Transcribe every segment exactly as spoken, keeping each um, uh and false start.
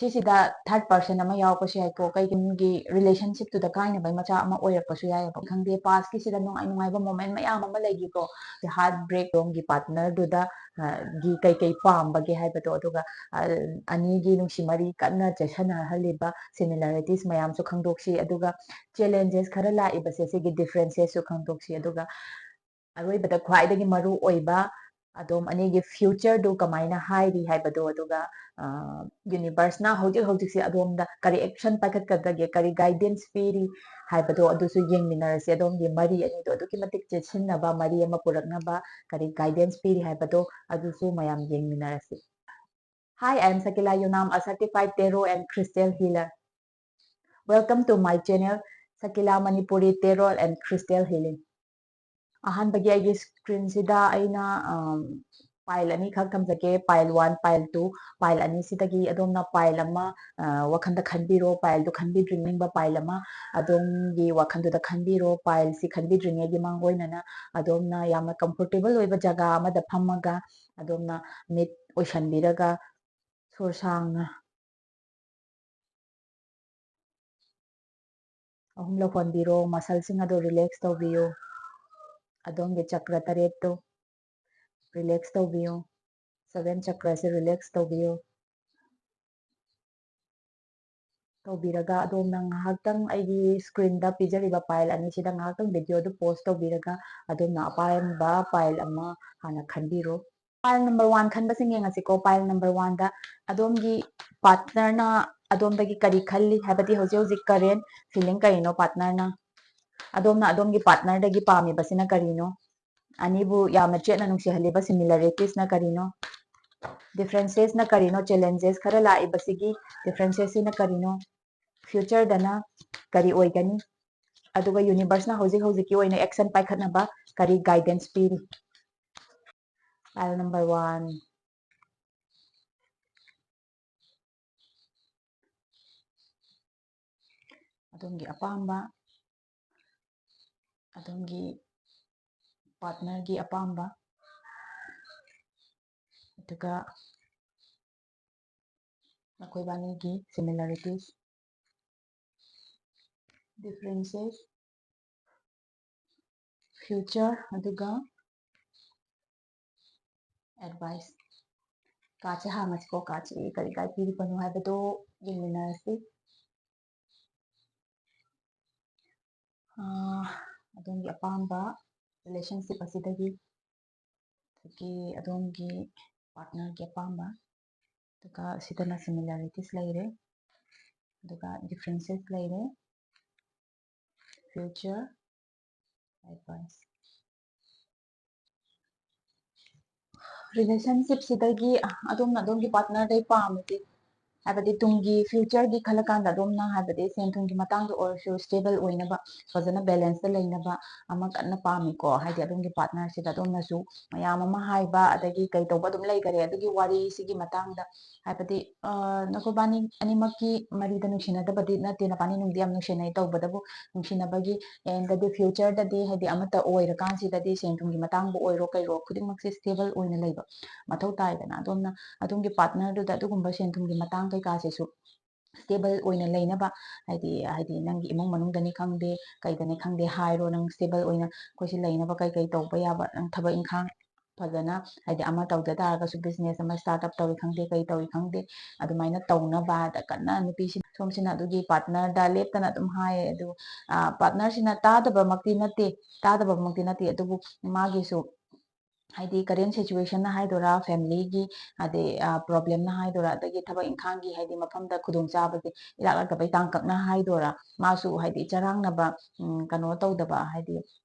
ꯁꯤꯁꯤꯗ third person ꯑꯃ ꯌꯥꯎꯔꯛꯄꯁꯨ ꯌꯥꯏꯀꯣ, ꯀꯩꯒꯨꯝꯒꯤ relationship ꯇꯨꯗ ꯀꯥꯏꯅꯕꯩ ꯃꯆꯥꯛ ꯑꯃ ꯑꯣꯏꯔꯛꯄꯁꯨ ꯌꯥꯏꯑꯕ, ꯈꯪꯗꯦ, past ꯀꯤꯁꯤꯗ ꯅꯨꯡꯉꯥꯏ ꯅꯨꯡꯉꯥꯏꯕ moment ꯃꯌꯥꯝ ꯑꯃ ꯂꯩꯈꯤꯀꯣ, heart break ꯔꯣꯝꯒꯤ partner ꯗꯨꯗ ꯒꯤ ꯀꯩꯀꯩ ꯄꯥꯝꯕꯒꯦ ꯍꯥꯏꯕꯗꯣ, ꯑꯗꯨꯒ ꯑꯅꯤꯒꯤ ꯅꯨꯡꯁꯤ ꯃꯔꯤ ꯀꯟꯅ ꯆꯦꯠꯁꯟꯅꯍꯜꯂꯤꯕ similarities ꯃꯌꯥꯝꯁꯨ ꯈꯪꯗꯣꯛꯁꯤ, ꯑꯗꯨꯒ challenges ꯈꯔ ꯂꯥꯛꯏꯕꯁꯦ ꯁꯤꯒꯤ differences ꯁꯨ ꯈꯪꯗꯣꯛꯁꯤ, ꯑꯗꯨꯒ ꯑꯔꯣꯏꯕꯗ ꯈ꯭ꯋꯥꯏꯗꯒꯤ ꯃꯔꯨ ꯑꯣꯏꯕ ꯑꯗꯣꯝ ꯑꯅꯤꯒꯤ future ꯗꯨ ꯀꯃꯥꯏꯅ ꯍꯥꯏꯔꯤ ꯍꯥꯏꯕꯗꯣ, ꯑꯗꯨꯒ universe ꯅ ꯍꯧꯖꯤꯛ ꯍꯧꯖꯤꯛꯁꯦ ꯑꯗꯣꯝꯗ ꯀꯔꯤ action ꯄꯥꯏꯈꯠꯀꯗꯒꯦ, ꯀꯔꯤ guidance ꯄꯤꯔꯤ ꯍꯥꯏꯕꯗꯣ ꯑꯗꯨꯁꯨ ꯌꯦꯡꯃꯤꯟꯅꯔꯁꯤ꯫ ꯑꯗꯣꯝꯒꯤ ꯃꯔꯤ ꯑꯅꯤꯗꯣ ꯑꯗꯨꯛꯀꯤ ꯃꯇꯤꯛ ꯆꯦꯠꯁꯤꯟꯅꯕ ꯃꯔꯤ ꯑꯃ ꯄꯨꯔꯛꯅꯕ ꯀꯔꯤ guidance ꯄꯤꯔꯤ ꯍꯥꯏꯕꯗꯣ ꯑꯗꯨꯁꯨ ꯃꯌꯥꯝ ꯌꯦꯡꯃꯤꯟꯅꯔꯁꯤ꯫ Hi, I am Sakila Yonam, a certified tarot and crystal healer. Welcome to my channel, Sakila Manipuri Tarot and Crystal Healing. ꯑꯍꯥꯟꯕꯒꯤ ꯑꯩꯒꯤ screen ꯁꯤꯗ ꯑꯩꯅ pile ꯑꯅꯤꯈꯛ ꯊꯝꯖꯒꯦ, pile one, pile two꯫ Pile ꯑꯅꯤꯁꯤꯗꯒꯤ ꯑꯗꯣꯝꯅ pile ꯑꯃ ꯋꯥꯈꯜꯗ ꯈꯟꯕꯤꯔꯣ, pile ꯗꯨ ꯈꯟꯕꯤꯗ꯭ꯔꯤꯉꯩ pile ꯑꯃ ꯑꯗꯣꯝꯒꯤ ꯋꯥꯈꯜꯗꯨꯗ ꯈꯟꯕꯤꯔꯣ꯫ Pile ꯁꯤ ꯈꯟꯕꯤꯗ꯭ꯔꯤꯉꯩꯒꯤ ꯃꯥꯡꯑꯣꯏꯅꯅ ꯑꯗꯣꯝꯅ ꯌꯥꯝꯅ comfortable ꯑꯣꯏꯕ ꯖꯒꯥ ꯑꯃꯗ ꯐꯝꯃꯒ ꯑꯗꯣꯝꯅ ꯃꯤꯠ ꯑꯣꯏꯁꯟꯕꯤꯔꯒ ꯁꯣꯔ ꯁꯥꯡꯅ ꯑꯍꯨꯝꯂꯛ ꯍꯣꯟꯕꯤꯔꯣ, muscle ꯁꯤꯡ ꯑꯗꯨ relax ꯇꯧꯕꯤꯌꯨ꯫ ꯑꯗꯣꯝꯒꯤ ꯆꯀ꯭ꯔ ꯇꯔꯦꯠꯇꯨ relax ꯇꯧꯕꯤꯌꯨ꯫ Seven ꯆꯀ꯭ꯔꯁꯦ relax ꯇꯧꯕꯤꯌꯨ꯫ ꯇꯧꯕꯤꯔꯒ ꯑꯗꯣꯝꯅ ꯉꯥꯏꯍꯥꯛꯇꯪ ꯑꯩꯒꯤ screen ꯗ ꯄꯤꯖꯔꯤꯕ pile ꯑꯅꯤꯁꯤꯗ ꯉꯥꯏꯍꯥꯛꯇꯪ video ꯗꯨ pause ꯇꯧꯕꯤꯔꯒ ꯑꯗꯣꯝꯅ ꯑꯄꯥꯝꯕ pile ꯑꯃ ꯍꯥꯟꯅ ꯈꯟꯕꯤꯔꯣ꯫ Pile number one ꯈꯟꯕꯁꯤꯡ ꯌꯦꯡꯉꯁꯤꯀꯣ꯫ Pile number one ꯗ ꯑꯗꯣꯝꯒꯤ partner ꯅ ꯑꯗꯣꯝꯗꯒꯤ ꯀꯔꯤ ꯈꯜꯂꯤ ꯍꯥꯏꯕꯗꯤ ꯍꯧꯖꯤꯛ ꯍꯧꯖꯤꯛ current feeling ꯀꯔꯤꯅꯣ partner ꯅ? ꯑꯗꯣꯝꯅ ꯑꯗꯣꯝꯒꯤ partner ꯗꯒꯤ ꯄꯥꯝꯃꯤꯕꯁꯤꯅ ꯀꯔꯤꯅꯣ? ꯑꯅꯤꯕꯨ ꯌꯥꯝꯅ ꯆꯦꯠꯅ ꯅꯨꯡꯁꯤꯍꯜꯂꯤꯕ similarities ꯅ ꯀꯔꯤꯅꯣ? Differences ꯅ ꯀꯔꯤꯅꯣ? Challenges ꯈꯔ ꯂꯥꯛꯏꯕꯁꯤꯒꯤ differences ꯁꯤꯅ ꯀꯔꯤꯅꯣ? Future ꯗꯅ ꯀꯔꯤ ꯑꯣꯏꯒꯅꯤ? ꯑꯗꯨꯒ universe ꯅ ꯍꯧꯖꯤꯛ ꯍꯧꯖꯤꯛꯀꯤ ꯑꯣꯏꯅ action ꯄꯥꯏꯈꯠꯅꯕ ꯀꯔꯤ guidance ꯄꯤꯔꯤ? Pile number one. ꯑꯗꯣꯝꯒꯤ ꯑꯄꯥꯝꯕ, ꯑꯗꯣꯝꯒꯤ partner ꯒꯤ ꯑꯄꯥꯝꯕ, ꯑꯗꯨꯒ ꯅꯈꯣꯏꯕꯥꯅꯤꯒꯤ similarities, differences, future, ꯑꯗꯨꯒ advice. Cardꯁꯦ ꯍꯥꯡꯉꯁꯤꯀꯣ, cardꯁꯦ ꯀꯔꯤ ꯀꯔꯤ ꯄꯤꯔꯤꯕꯅꯣ ꯍꯥꯏꯕꯗꯣ ꯌꯦꯡꯃꯤꯟꯅꯔꯁꯤ꯫ ꯑꯥ, ꯑꯗꯣꯝꯒꯤ ꯑꯄꯥꯝꯕ relationship ꯑꯁꯤꯗꯒꯤ, ꯑꯗꯒꯤ ꯑꯗꯣꯝꯒꯤ partnerꯒꯤ ꯑꯄꯥꯝꯕ, ꯑꯗꯨꯒ ꯁꯤꯗꯅ similarities ꯂꯩꯔꯦ, ꯑꯗꯨꯒ differences ꯂꯩꯔꯦ, future, advice꯫ Relationshipꯁꯤꯗꯒꯤ, ꯑ, ꯑꯗꯣꯝꯅ ꯑꯗꯣꯝꯒꯤ partnerꯗꯩ ꯄꯥꯝꯃꯤꯁꯦ, ꯍꯥꯏꯕꯗꯤ ꯇꯨꯡꯒꯤ futureꯒꯤ ꯈꯜꯂꯀꯥꯟꯗ ꯑꯗꯣꯝꯅ, ꯍꯥꯏꯕꯗꯤ ꯁꯦꯟ ꯊꯨꯝꯒꯤ ꯃꯇꯥꯡꯗ ꯑꯣꯏꯔꯁꯨ stable ꯑꯣꯏꯅꯕ, ꯐꯖꯅ balanceꯇ ꯂꯩꯅꯕ ꯑꯃ ꯀꯟꯅ ꯄꯥꯝꯃꯤꯀꯣ꯫ ꯍꯥꯏꯗꯤ ꯑꯗꯣꯝꯒꯤ partnerꯁꯤꯗ ꯑꯗꯣꯝꯅꯁꯨ ꯃꯌꯥꯝ ꯑꯃ ꯍꯥꯏꯕ, ꯑꯗꯒꯤ ꯀꯩ ꯇꯧꯕ ꯑꯗꯨꯝ ꯂꯩꯈꯔꯦ꯫ ꯑꯗꯨꯒꯤ ꯋꯥꯔꯤꯁꯤꯒꯤ ꯃꯇꯥꯡꯗ, ꯍꯥꯏꯕꯗꯤ, ꯑ, ꯅꯈꯣꯏꯕꯥꯅꯤ ꯑꯅꯤꯃꯛꯀꯤ ꯃꯔꯤꯗ ꯅꯨꯡꯁꯤꯅꯗꯕꯗꯤ ꯅꯠꯇꯦ, ꯅꯕꯥꯅꯤ ꯅꯨꯡꯗꯤ ꯌꯥꯝ ꯅꯨꯡꯁꯤꯅꯩ, ꯇꯧꯕꯇꯕꯨ ꯅꯨꯡꯁꯤꯅꯕꯒꯤ ꯑꯦꯟꯗꯗꯤ, futureꯗꯗꯤ, ꯍꯥꯏꯗꯤ ꯑꯃꯠꯇ ꯑꯣꯏꯔꯀꯥꯟꯁꯤꯗꯗꯤ ꯁꯦꯟ ꯊꯨꯝꯒꯤ ꯃꯇꯥꯡꯕꯨ ꯑꯣꯏꯔꯣ ꯀꯩꯔꯣ, ꯈꯨꯗꯤꯡꯃꯛꯁꯦ stable ꯑꯣꯏꯅ ꯂꯩꯕ ꯃꯊꯧ ꯇꯥꯏꯗꯅ꯫ ꯑꯗꯣꯝꯅ ꯑꯗꯣꯝꯒꯤ partnerꯗꯨꯗ ꯑꯗꯨꯒꯨꯝꯕ ꯁꯦꯟ ꯊꯨꯝꯒꯤ ꯃꯇꯥꯡ ꯀꯩꯀꯥꯁꯤꯁꯨ stable ꯑꯣꯏꯅ ꯂꯩꯅꯕ, ꯍꯥꯏꯗꯤ, ꯍꯥꯏꯗꯤ ꯅꯪꯒꯤ ꯏꯃꯨꯡ ꯃꯅꯨꯡꯗꯅꯤ ꯈꯪꯗꯦ, ꯀꯩꯗꯅꯤ ꯈꯪꯗꯦ ꯍꯥꯏꯔꯣ, ꯅꯪ stable ꯑꯣꯏꯅ ꯑꯩꯈꯣꯏꯁꯤ ꯂꯩꯅꯕ ꯀꯩ ꯀꯩ ꯇꯧꯕ ꯌꯥꯕ, ꯅꯪ ꯊꯕꯛ ꯏꯪꯈꯥꯡ ꯐꯖꯅ, ꯍꯥꯏꯗꯤ ꯑꯃ ꯇꯧꯗ ꯇꯥꯔꯒꯁꯨ business ꯑꯃ start up ꯇꯧꯏ ꯈꯪꯗꯦ, ꯀꯩ ꯇꯧꯏ ꯈꯪꯗꯦ, ꯑꯗꯨꯃꯥꯏꯅ ꯇꯧꯅꯕꯗ ꯀꯟꯅ ꯅꯨꯄꯤꯁꯤ, ꯁꯣꯝꯁꯤꯅ ꯑꯗꯨꯒꯤ partnerꯗ ꯂꯦꯞꯇꯅ ꯑꯗꯨꯝ ꯍꯥꯏꯌꯦ꯫ ꯑꯗꯨ, ꯑ, partnerꯁꯤꯅ ꯇꯥꯗꯕꯃꯛꯇꯤ ꯅꯠꯇꯦ, ꯇꯥꯗꯕꯃꯛꯇꯤ ꯅꯠꯇꯦ, ꯑꯗꯨꯕꯨ ꯃꯥꯒꯤꯁꯨ, ꯍꯥꯏꯗꯤ current situationꯅ ꯍꯥꯏꯗꯣꯏꯔꯥ, familyꯒꯤ, ꯍꯥꯏꯗꯤ, ꯑ, problemꯅ ꯍꯥꯏꯗꯣꯏꯔꯥ, ꯑꯗꯒꯤ ꯊꯕꯛ ꯏꯪꯈꯥꯡꯒꯤ, ꯍꯥꯏꯗꯤ ꯃꯐꯝꯗ ꯈꯨꯗꯣꯡꯆꯥꯕꯁꯦ ꯏꯂꯥꯛ ꯂꯥꯛꯇꯕꯩ ꯇꯥꯡꯀꯛꯅ ꯍꯥꯏꯗꯣꯏꯔꯥ, ꯃꯥꯁꯨ, ꯍꯥꯏꯗꯤ, ꯆꯔꯥꯡꯅꯕ, ꯎꯝ, ꯀꯩꯅꯣ ꯇꯧꯗꯕ, ꯍꯥꯏꯗꯤ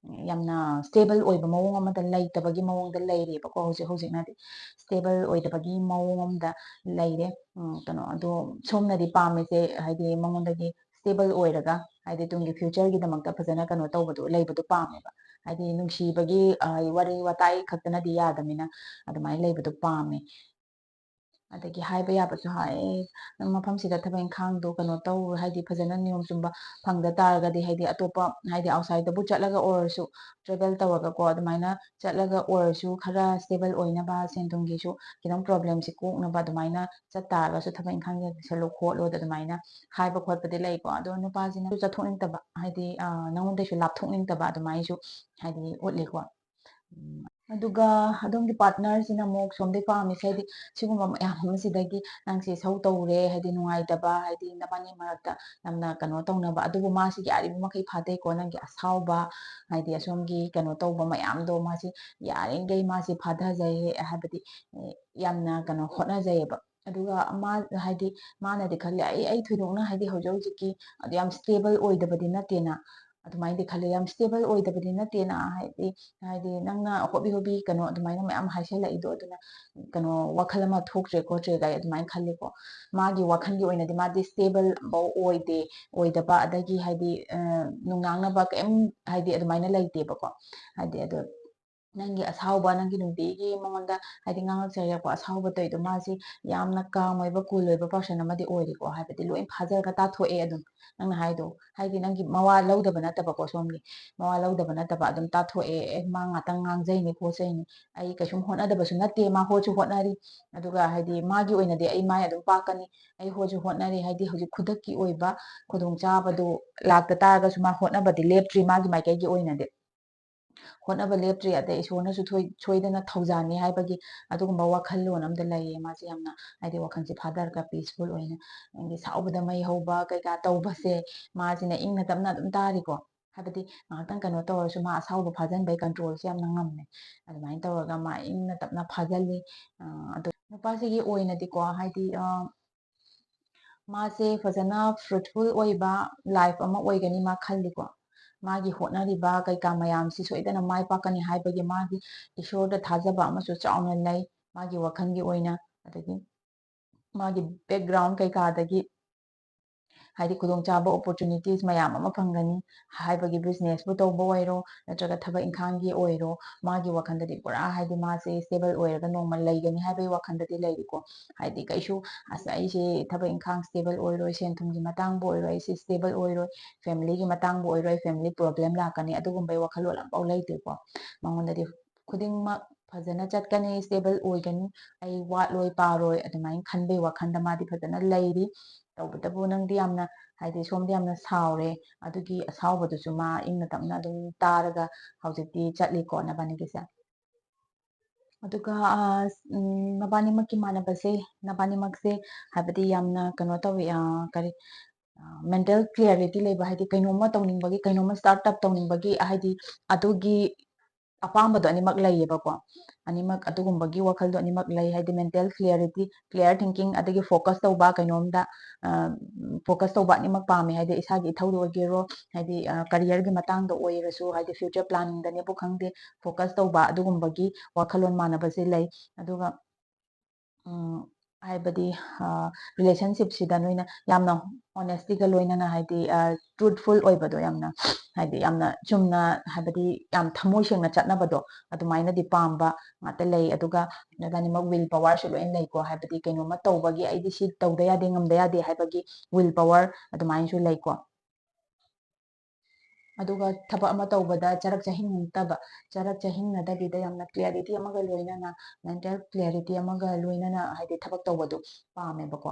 ꯌꯥꯝꯅ stable ꯑꯣꯏꯕ ꯃꯑꯣꯡ ꯑꯃꯗ ꯂꯩꯇꯕꯒꯤ ꯃꯑꯣꯡꯗ ꯂꯩꯔꯦꯕꯀꯣ꯫ ꯍꯧꯖꯤꯛ ꯍꯧꯖꯤꯛꯅꯗꯤ stable ꯑꯣꯏꯗꯕꯒꯤ ꯃꯑꯣꯡ ꯑꯃꯗ ꯂꯩꯔꯦ꯫ ꯎꯝ, ꯀꯩꯅꯣ, ꯑꯗꯣ ꯁꯣꯝꯅꯗꯤ ꯄꯥꯝꯃꯤꯁꯦ, ꯍꯥꯏꯗꯤ ꯃꯉꯣꯟꯗꯒꯤ stable ꯑꯣꯏꯔꯒ, ꯍꯥꯏꯗꯤ ꯇꯨꯡꯒꯤ futureꯒꯤꯗꯃꯛꯇ ꯐꯖꯅ ꯀꯩꯅꯣ ꯇꯧꯕꯗꯣ, ꯂꯩꯕꯗꯣ ꯄꯥꯝꯃꯦꯕ꯫ ꯍꯥꯏꯗꯤ ꯅꯨꯡꯁꯤꯕꯒꯤ, ꯑ, ꯋꯥꯔꯤ ꯋꯥꯇꯥꯏ ꯈꯛꯇꯅꯗꯤ ꯌꯥꯗꯕꯅꯤꯅ ꯑꯗꯨꯃꯥꯏꯅ ꯂꯩꯕꯗꯣ ꯄꯥꯝꯃꯦ꯫ ꯑꯗꯒꯤ ꯍꯥꯏꯕ ꯌꯥꯕꯁꯨ ꯍꯥꯏ, ꯃꯐꯝꯁꯤꯗ ꯊꯕꯛ ꯏꯪꯈꯥꯡꯗꯣ ꯀꯩꯅꯣ ꯇꯧ, ꯍꯥꯏꯗꯤ ꯐꯖꯅ ꯅꯤꯌꯣꯝ ꯆꯨꯝꯕ ꯐꯪꯗ ꯇꯥꯔꯒꯗꯤ, ꯍꯥꯏꯗꯤ ꯑꯇꯣꯞꯄ, ꯍꯥꯏꯗꯤ outsideꯇꯕꯨ ꯆꯠꯂꯒ ꯑꯣꯏꯔꯁꯨ, travel ꯇꯧꯔꯒꯀꯣ, ꯑꯗꯨꯃꯥꯏꯅ ꯆꯠꯂꯒ ꯑꯣꯏꯔꯁꯨ ꯈꯔ stable ꯑꯣꯏꯅꯕ, ꯁꯦꯟ ꯊꯨꯝꯒꯤꯁꯨ ꯈꯤꯇꯪ problemꯁꯦ ꯀꯣꯛꯅꯕ, ꯑꯗꯨꯃꯥꯏꯅ ꯆꯠ ꯇꯥꯔꯒꯁꯨ ꯊꯕꯛ ꯏꯪꯈꯥꯡ ꯌꯦꯡꯁꯜꯂꯨ ꯈꯣꯠꯂꯨ ꯑꯗꯨꯃꯥꯏꯅ ꯍꯥꯏꯕ ꯈꯣꯠꯄꯗꯤ ꯂꯩꯀꯣ꯫ ꯑꯗꯣ ꯅꯨꯄꯥꯁꯤꯅ ꯆꯠꯊꯣꯛꯅꯤꯡꯗꯕ, ꯍꯥꯏꯗꯤ ꯅꯉꯣꯟꯗꯩꯁꯨ ꯂꯥꯞꯊꯣꯛꯅꯤꯡꯗꯕ ꯑꯗꯨꯃꯥꯏꯅꯁꯨ ꯍꯥꯏꯗꯤ ꯎꯠꯂꯤꯀꯣ꯫ ꯑꯗꯨꯒ ꯑꯗꯣꯝꯒꯤ partnerꯁꯤꯅ ꯑꯃꯨꯛ ꯁꯣꯝꯗꯒꯤ ꯄꯥꯝꯃꯤꯁꯦ ꯍꯥꯏꯗꯤ ꯁꯤꯒꯨꯝꯕ ꯃꯌꯥꯝ ꯑꯃꯁꯤꯗꯒꯤ ꯅꯪꯁꯦ ꯁꯧ ꯇꯧꯔꯦ, ꯍꯥꯏꯗꯤ ꯅꯨꯡꯉꯥꯏꯇꯕ, ꯍꯥꯏꯗꯤ ꯅꯕꯥꯅꯤ ꯃꯔꯛꯇ ꯌꯥꯝꯅ ꯀꯩꯅꯣ ꯇꯧꯅꯕ, ꯑꯗꯨꯕꯨ ꯃꯥꯁꯤ ꯌꯥꯔꯤꯕ ꯃꯈꯩ ꯐꯥꯗꯩꯀꯣ꯫ ꯅꯪꯒꯤ ꯑꯁꯥꯎꯕ, ꯍꯥꯏꯗꯤ ꯑꯁꯣꯝꯒꯤ ꯀꯩꯅꯣ ꯇꯧꯕ ꯃꯌꯥꯝꯗꯣ ꯃꯥꯁꯤ ꯌꯥꯔꯤꯈꯩ ꯃꯥꯁꯤ ꯐꯥꯊꯖꯩ, ꯍꯥꯏꯕꯗꯤ ꯌꯥꯝꯅ ꯀꯩꯅꯣ ꯍꯣꯠꯅꯖꯩꯌꯦꯕ꯫ ꯑꯗꯨꯒ ꯃꯥ, ꯍꯥꯏꯗꯤ ꯃꯥꯅꯗꯤ ꯈꯜꯂꯤ, "ꯑꯩ, ꯑꯩ ꯊꯣꯏꯗꯣꯛꯅ ꯍꯥꯏꯗꯤ ꯍꯧꯖꯤꯛ ꯍꯧꯖꯤꯛꯀꯤ ꯑꯗꯨ ꯌꯥꯝ stable ꯑꯣꯏꯗꯕꯗꯤ ꯅꯠꯇꯦꯅ", ꯑꯗꯨꯃꯥꯏꯅꯗꯤ ꯈꯜꯂꯤ꯫ "ꯌꯥꯝ stable ꯑꯣꯏꯗꯕꯗꯤ ꯅꯠꯇꯦꯅ", ꯍꯥꯏꯗꯤ, ꯍꯥꯏꯗꯤ ꯅꯪꯅ ꯍꯣꯕꯤ ꯍꯣꯕꯤ ꯀꯩꯅꯣ ꯑꯗꯨꯃꯥꯏꯅ ꯃꯌꯥꯝ ꯍꯥꯏꯁꯜꯂꯛꯏꯗꯣ, ꯑꯗꯨꯅ ꯀꯩꯅꯣ ꯋꯥꯈꯜ ꯑꯃ ꯊꯣꯛꯇ꯭ꯔꯦ ꯈꯣꯠꯇ꯭ꯔꯦ ꯀꯥꯏ ꯑꯗꯨꯃꯥꯏꯅ ꯈꯜꯂꯤꯀꯣ꯫ ꯃꯥꯒꯤ ꯋꯥꯈꯜꯒꯤ ꯑꯣꯏꯅꯗꯤ ꯃꯥꯗꯤ stable ꯑꯃꯐꯥꯎ ꯑꯣꯏꯗꯦ, ꯑꯣꯏꯗꯕ, ꯑꯗꯒꯤ ꯍꯥꯏꯗꯤ ꯅꯨꯡꯅꯥꯡꯅꯕ ꯀꯩꯝ ꯍꯥꯏꯗꯤ ꯑꯗꯨꯃꯥꯏꯅ ꯂꯩꯇꯦꯕꯀꯣ꯫ ꯍꯥꯏꯗꯤ ꯑꯗꯣ ꯅꯪꯒꯤ ꯑꯁꯥꯎꯕ, ꯅꯪꯒꯤ ꯅꯨꯡꯇꯤꯒꯤ ꯃꯉꯣꯟꯗ ꯍꯥꯏꯗꯤ ꯉꯥꯡꯉꯛꯆꯔꯛꯄ ꯑꯁꯥꯎꯕ ꯇꯧꯔꯤꯗꯣ, ꯃꯥꯁꯤ ꯌꯥꯝꯅ calm ꯑꯣꯏꯕ, cool ꯑꯣꯏꯕ person ꯑꯃꯗꯤ ꯑꯣꯏꯔꯦꯀꯣ꯫ ꯍꯥꯏꯕꯗꯤ ꯂꯣꯏ ꯐꯥꯖꯔꯒ ꯇꯥꯊꯣꯛꯑꯦ ꯑꯗꯨꯝ, ꯅꯪꯅ ꯍꯥꯏꯗꯣ꯫ ꯍꯥꯏꯗꯤ ꯅꯪꯒꯤ ꯃꯋꯥ ꯂꯧꯗꯕ ꯅꯠꯇꯕꯀꯣ, ꯁꯣꯝꯒꯤ ꯃꯋꯥ ꯂꯧꯗꯕ ꯅꯠꯇꯕ, ꯑꯗꯨꯝ ꯇꯥꯊꯣꯛꯑꯦ, "ꯑꯦ, ꯃꯥ ꯉꯥꯛꯇꯪ ꯉꯥꯡꯖꯩꯅꯦ ꯈꯣꯠꯆꯩꯅꯦ, ꯑꯩ ꯀꯩꯁꯨꯝ ꯍꯣꯠꯅꯗꯕꯁꯨ ꯅꯠꯇꯦ, ꯃꯥ ꯍꯣꯠꯁꯨ ꯍꯣꯠꯅꯔꯤ, ꯑꯗꯨꯒ ꯍꯥꯏꯗꯤ ꯃꯥꯒꯤ ꯑꯣꯏꯅꯗꯤ ꯑꯩ ꯃꯥꯏ ꯑꯗꯨꯝ ꯄꯥꯛꯀꯅꯤ, ꯑꯩ ꯍꯣꯠꯁꯨ ꯍꯣꯠꯅꯔꯤ", ꯍꯥꯏꯗꯤ ꯍꯧꯖꯤꯛ ꯈꯨꯗꯛꯀꯤ ꯑꯣꯏꯕ ꯈꯨꯗꯣꯡꯆꯥꯕꯗꯣ ꯂꯥꯛꯇ ꯇꯥꯔꯒꯁꯨ ꯃꯥ ꯍꯣꯠꯅꯕꯗꯤ ꯂꯦꯞꯇ꯭ꯔꯤ ꯃꯥꯒꯤ ꯃꯥꯏꯀꯩꯒꯤ ꯑꯣꯏꯅꯗꯤ꯫ ꯍꯣꯠꯅꯕ ꯂꯦꯞꯇ꯭ꯔꯤ, ꯑꯗꯩ ꯏꯁꯣꯔꯅꯁꯨ ꯊꯣꯏ-, ꯁꯣꯏꯗꯅ ꯊꯧꯖꯥꯟꯅꯤ ꯍꯥꯏꯕꯒꯤ ꯑꯗꯨꯒꯨꯝꯕ ꯋꯥꯈꯜꯂꯣꯟ ꯑꯃꯗ ꯂꯩꯌꯦ ꯃꯥꯁꯦ ꯌꯥꯝꯅ, ꯍꯥꯏꯗꯤ ꯋꯥꯈꯜꯁꯦ ꯐꯥꯊꯔꯒ peaceful ꯑꯣꯏꯅ꯫ ꯅꯪꯒꯤ ꯁꯥꯎꯕꯗ ꯃꯩ ꯍꯧꯕ ꯀꯩꯀꯥ ꯇꯧꯕꯁꯦ ꯃꯥꯁꯤꯅ ꯏꯪꯅ ꯇꯞꯅ ꯑꯗꯨꯝ ꯇꯥꯔꯤꯀꯣ꯫ ꯍꯥꯏꯕꯗꯤ ꯉꯥꯏꯍꯥꯛꯇꯪ ꯀꯩꯅꯣ ꯇꯧꯔꯁꯨ ꯃꯥ ꯑꯁꯥꯎꯕ ꯐꯥꯖꯟꯕꯩ controlꯁꯦ ꯌꯥꯝꯅ ꯉꯝꯃꯦ꯫ ꯑꯗꯨꯃꯥꯏꯅ ꯇꯧꯔꯒ ꯃꯥ ꯏꯪꯅ ꯇꯞꯅ ꯐꯥꯖꯜꯂꯤ꯫ ꯑ, ꯑꯗꯣ ꯅꯨꯄꯥꯁꯤꯒꯤ ꯑꯣꯏꯅꯗꯤꯀꯣ, ꯍꯥꯏꯗꯤ, ꯑ, ꯃꯥꯁꯦ ꯐꯖꯅ fruitful ꯑꯣꯏꯕ life ꯑꯃ ꯑꯣꯏꯒꯅꯤ ꯃꯥ ꯈꯜꯂꯤꯀꯣ꯫ ꯃꯥꯒꯤ ꯍꯣꯠꯅꯔꯤꯕ ꯀꯩꯀꯥ ꯃꯌꯥꯝꯁꯤ ꯁꯣꯏꯗꯅ ꯃꯥꯏ ꯄꯥꯛꯀꯅꯤ ꯍꯥꯏꯕꯒꯤ ꯃꯥꯒꯤ ꯏꯁꯣꯔꯗ ꯊꯥꯖꯕ ꯑꯃꯁꯨ ꯆꯥꯎꯅ ꯂꯩ ꯃꯥꯒꯤ ꯋꯥꯈꯜꯒꯤ ꯑꯣꯏꯅ꯫ ꯑꯗꯒꯤ ꯃꯥꯒꯤ background ꯀꯩꯀꯥꯗꯒꯤ ꯍꯥꯏꯗꯤ ꯈꯨꯗꯣꯡꯆꯥꯕ opportunities ꯃꯌꯥꯝ ꯑꯃ ꯐꯪꯒꯅꯤ꯫ ꯍꯥꯏꯕꯒꯤ businessꯄꯨ ꯇꯧꯕ ꯑꯣꯏꯔꯣ, ꯅꯠꯇ꯭ꯔꯒ ꯊꯕꯛ ꯏꯪꯈꯥꯡꯒꯤ ꯑꯣꯏꯔꯣ, ꯃꯥꯒꯤ ꯋꯥꯈꯜꯗꯗꯤ ꯄꯨꯔꯥ ꯍꯥꯏꯗꯤ ꯃꯥꯁꯦ stable ꯑꯣꯏꯔꯒ ꯅꯣꯡꯃ ꯂꯩꯒꯅꯤ ꯍꯥꯏꯕꯒꯤ ꯋꯥꯈꯜꯗꯗꯤ ꯂꯩꯔꯤꯀꯣ꯫ ꯍꯥꯏꯗꯤ ꯀꯩꯁꯨ "ꯑꯁ, ꯑꯩꯁꯦ ꯊꯕꯛ ꯏꯪꯈꯥꯡ stable ꯑꯣꯏꯔꯣꯏ, ꯁꯦꯟ ꯊꯨꯝꯒꯤ ꯃꯇꯥꯡꯕꯨ ꯑꯣꯏꯔꯣ, ꯑꯩꯁꯦ stable ꯑꯣꯏꯔꯣꯏ, familyꯒꯤ ꯃꯇꯥꯡꯕꯨ ꯑꯣꯏꯔꯣ, family problem ꯂꯥꯛꯀꯅꯤ", ꯑꯗꯨꯒꯨꯝꯕꯩ ꯋꯥꯈꯜꯂꯣꯟ ꯑꯃꯐꯥꯎ ꯂꯩꯇꯦꯀꯣ꯫ ꯃꯉꯣꯟꯗꯗꯤ ꯈꯨꯗꯤꯡꯃꯛ ꯐꯖꯅ ꯆꯠꯀꯅꯤ, stable ꯑꯣꯏꯒꯅꯤ, "ꯑꯩ ꯋꯥꯠꯂꯣꯏ ꯄꯥꯔꯣꯏ" ꯑꯗꯨꯃꯥꯏꯅ ꯈꯟꯕꯩ ꯋꯥꯈꯜꯗ ꯃꯥꯗꯤ ꯐꯖꯅ ꯂꯩꯔꯤ꯫ ꯇꯧꯕꯇꯕꯨ ꯅꯪꯗꯤ ꯌꯥꯝꯅ, ꯍꯥꯏꯗꯤ ꯁꯣꯝꯗ ꯌꯥꯝꯅ ꯁꯥꯎꯔꯦ, ꯑꯗꯨꯒꯤ ꯑꯁꯥꯎꯕꯗꯨꯁꯨ ꯃꯥ ꯏꯪꯅ ꯇꯞꯅ ꯑꯗꯨꯝ ꯇꯥꯔꯒ ꯍꯧꯖꯤꯛꯇꯤ ꯆꯠꯂꯤꯀꯣ ꯅꯕꯥꯅꯤꯒꯤꯁꯦ꯫ ꯑꯗꯨꯒ, ꯑ, ꯎꯝ, ꯅꯕꯥꯅꯤꯃꯛꯀꯤ ꯃꯥꯟꯅꯕꯁꯦ, ꯅꯕꯥꯅꯤꯃꯛꯁꯦ ꯍꯥꯏꯕꯗꯤ ꯌꯥꯝꯅ ꯀꯩꯅꯣ ꯇꯧꯋꯤ, ꯑ, ꯀꯔꯤ, ꯑ, mental clarity ꯂꯩꯕ, ꯍꯥꯏꯗꯤ ꯀꯩꯅꯣꯝꯃ ꯇꯧꯅꯤꯡꯕꯒꯤ, ꯀꯩꯅꯣꯝꯃ start up ꯇꯧꯅꯤꯡꯕꯒꯤ, ꯍꯥꯏꯗꯤ ꯑꯗꯨꯒꯤ ꯑꯄꯥꯝꯕꯗꯣ ꯑꯅꯤꯃꯛ ꯂꯩꯌꯦꯕꯀꯣ꯫ ꯑꯅꯤꯃꯛ ꯑꯗꯨꯒꯨꯝꯕꯒꯤ ꯋꯥꯈꯜꯗꯣ ꯑꯅꯤꯃꯛ ꯂꯩ, ꯍꯥꯏꯗꯤ mental clarity, clear thinking, ꯑꯗꯒꯤ focus ꯇꯧꯕ ꯀꯩꯅꯣꯝꯗ, ꯑ, focus ꯇꯧꯕ ꯑꯅꯤꯃꯛ ꯄꯥꯝꯃꯦ꯫ ꯍꯥꯏꯗꯤ ꯏꯁꯥꯒꯤ ꯏꯊꯧꯗ ꯑꯣꯏꯒꯦꯔꯣ, ꯍꯥꯏꯗꯤ, ꯑ, careerꯒꯤ ꯃꯇꯥꯡꯗ ꯑꯣꯏꯔꯁꯨ, ꯍꯥꯏꯗꯤ future planningꯗꯅꯦꯕꯨ ꯈꯪꯗꯦ, focus ꯇꯧꯕ ꯑꯗꯨꯒꯨꯝꯕꯒꯤ ꯋꯥꯈꯜꯂꯣꯟ ꯃꯥꯟꯅꯕꯁꯦ ꯂꯩ꯫ ꯑꯗꯨꯒ, ꯎꯝ, ꯍꯥꯏꯕꯗꯤ, ꯑ, relationshipꯁꯤꯗ ꯅꯣꯏꯅ ꯌꯥꯝꯅ honestyꯒ ꯂꯣꯏꯅꯅ, ꯍꯥꯏꯗꯤ, ꯑ, truthful ꯑꯣꯏꯕꯗꯣ, ꯌꯥꯝꯅ, ꯍꯥꯏꯗꯤ ꯌꯥꯝꯅ ꯆꯨꯝꯅ, ꯍꯥꯏꯕꯗꯤ ꯌꯥꯝ ꯊꯃꯣꯏ ꯁꯦꯡꯅ ꯆꯠꯅꯕꯗꯣ, ꯑꯗꯨꯃꯥꯏꯅꯗꯤ ꯄꯥꯝꯕ ꯉꯥꯛꯇ ꯂꯩ꯫ ꯑꯗꯨꯒ ꯅꯕꯥꯅꯤꯃꯛ will powerꯁꯨ ꯂꯣꯏꯅ ꯂꯩꯀꯣ, ꯍꯥꯏꯕꯗꯤ ꯀꯩꯅꯣꯝꯃ ꯇꯧꯕꯒꯤ "ꯑꯩꯗꯤ ꯁꯤ ꯇꯧꯗ ꯌꯥꯗꯦ, ꯉꯝꯗ ꯌꯥꯗꯦ" ꯍꯥꯏꯕꯒꯤ will power ꯑꯗꯨꯃꯥꯏꯅꯁꯨ ꯂꯩꯀꯣ꯫ ꯑꯗꯨꯒ ꯊꯕꯛ ꯑꯃ ꯇꯧꯕꯗ ꯆꯔꯛ ꯆꯍꯤꯡ ꯅꯠꯇꯕ, ꯆꯔꯛ ꯆꯍꯤꯡꯅꯗꯕꯤꯗ ꯌꯥꯝꯅ clarity ꯑꯃꯒ ꯂꯣꯏꯅꯅ, mental clarity ꯑꯃꯒ ꯂꯣꯏꯅꯅ, ꯍꯥꯏꯗꯤ ꯊꯕꯛ ꯇꯧꯕꯗꯨ ꯄꯥꯝꯃꯦꯕꯀꯣ꯫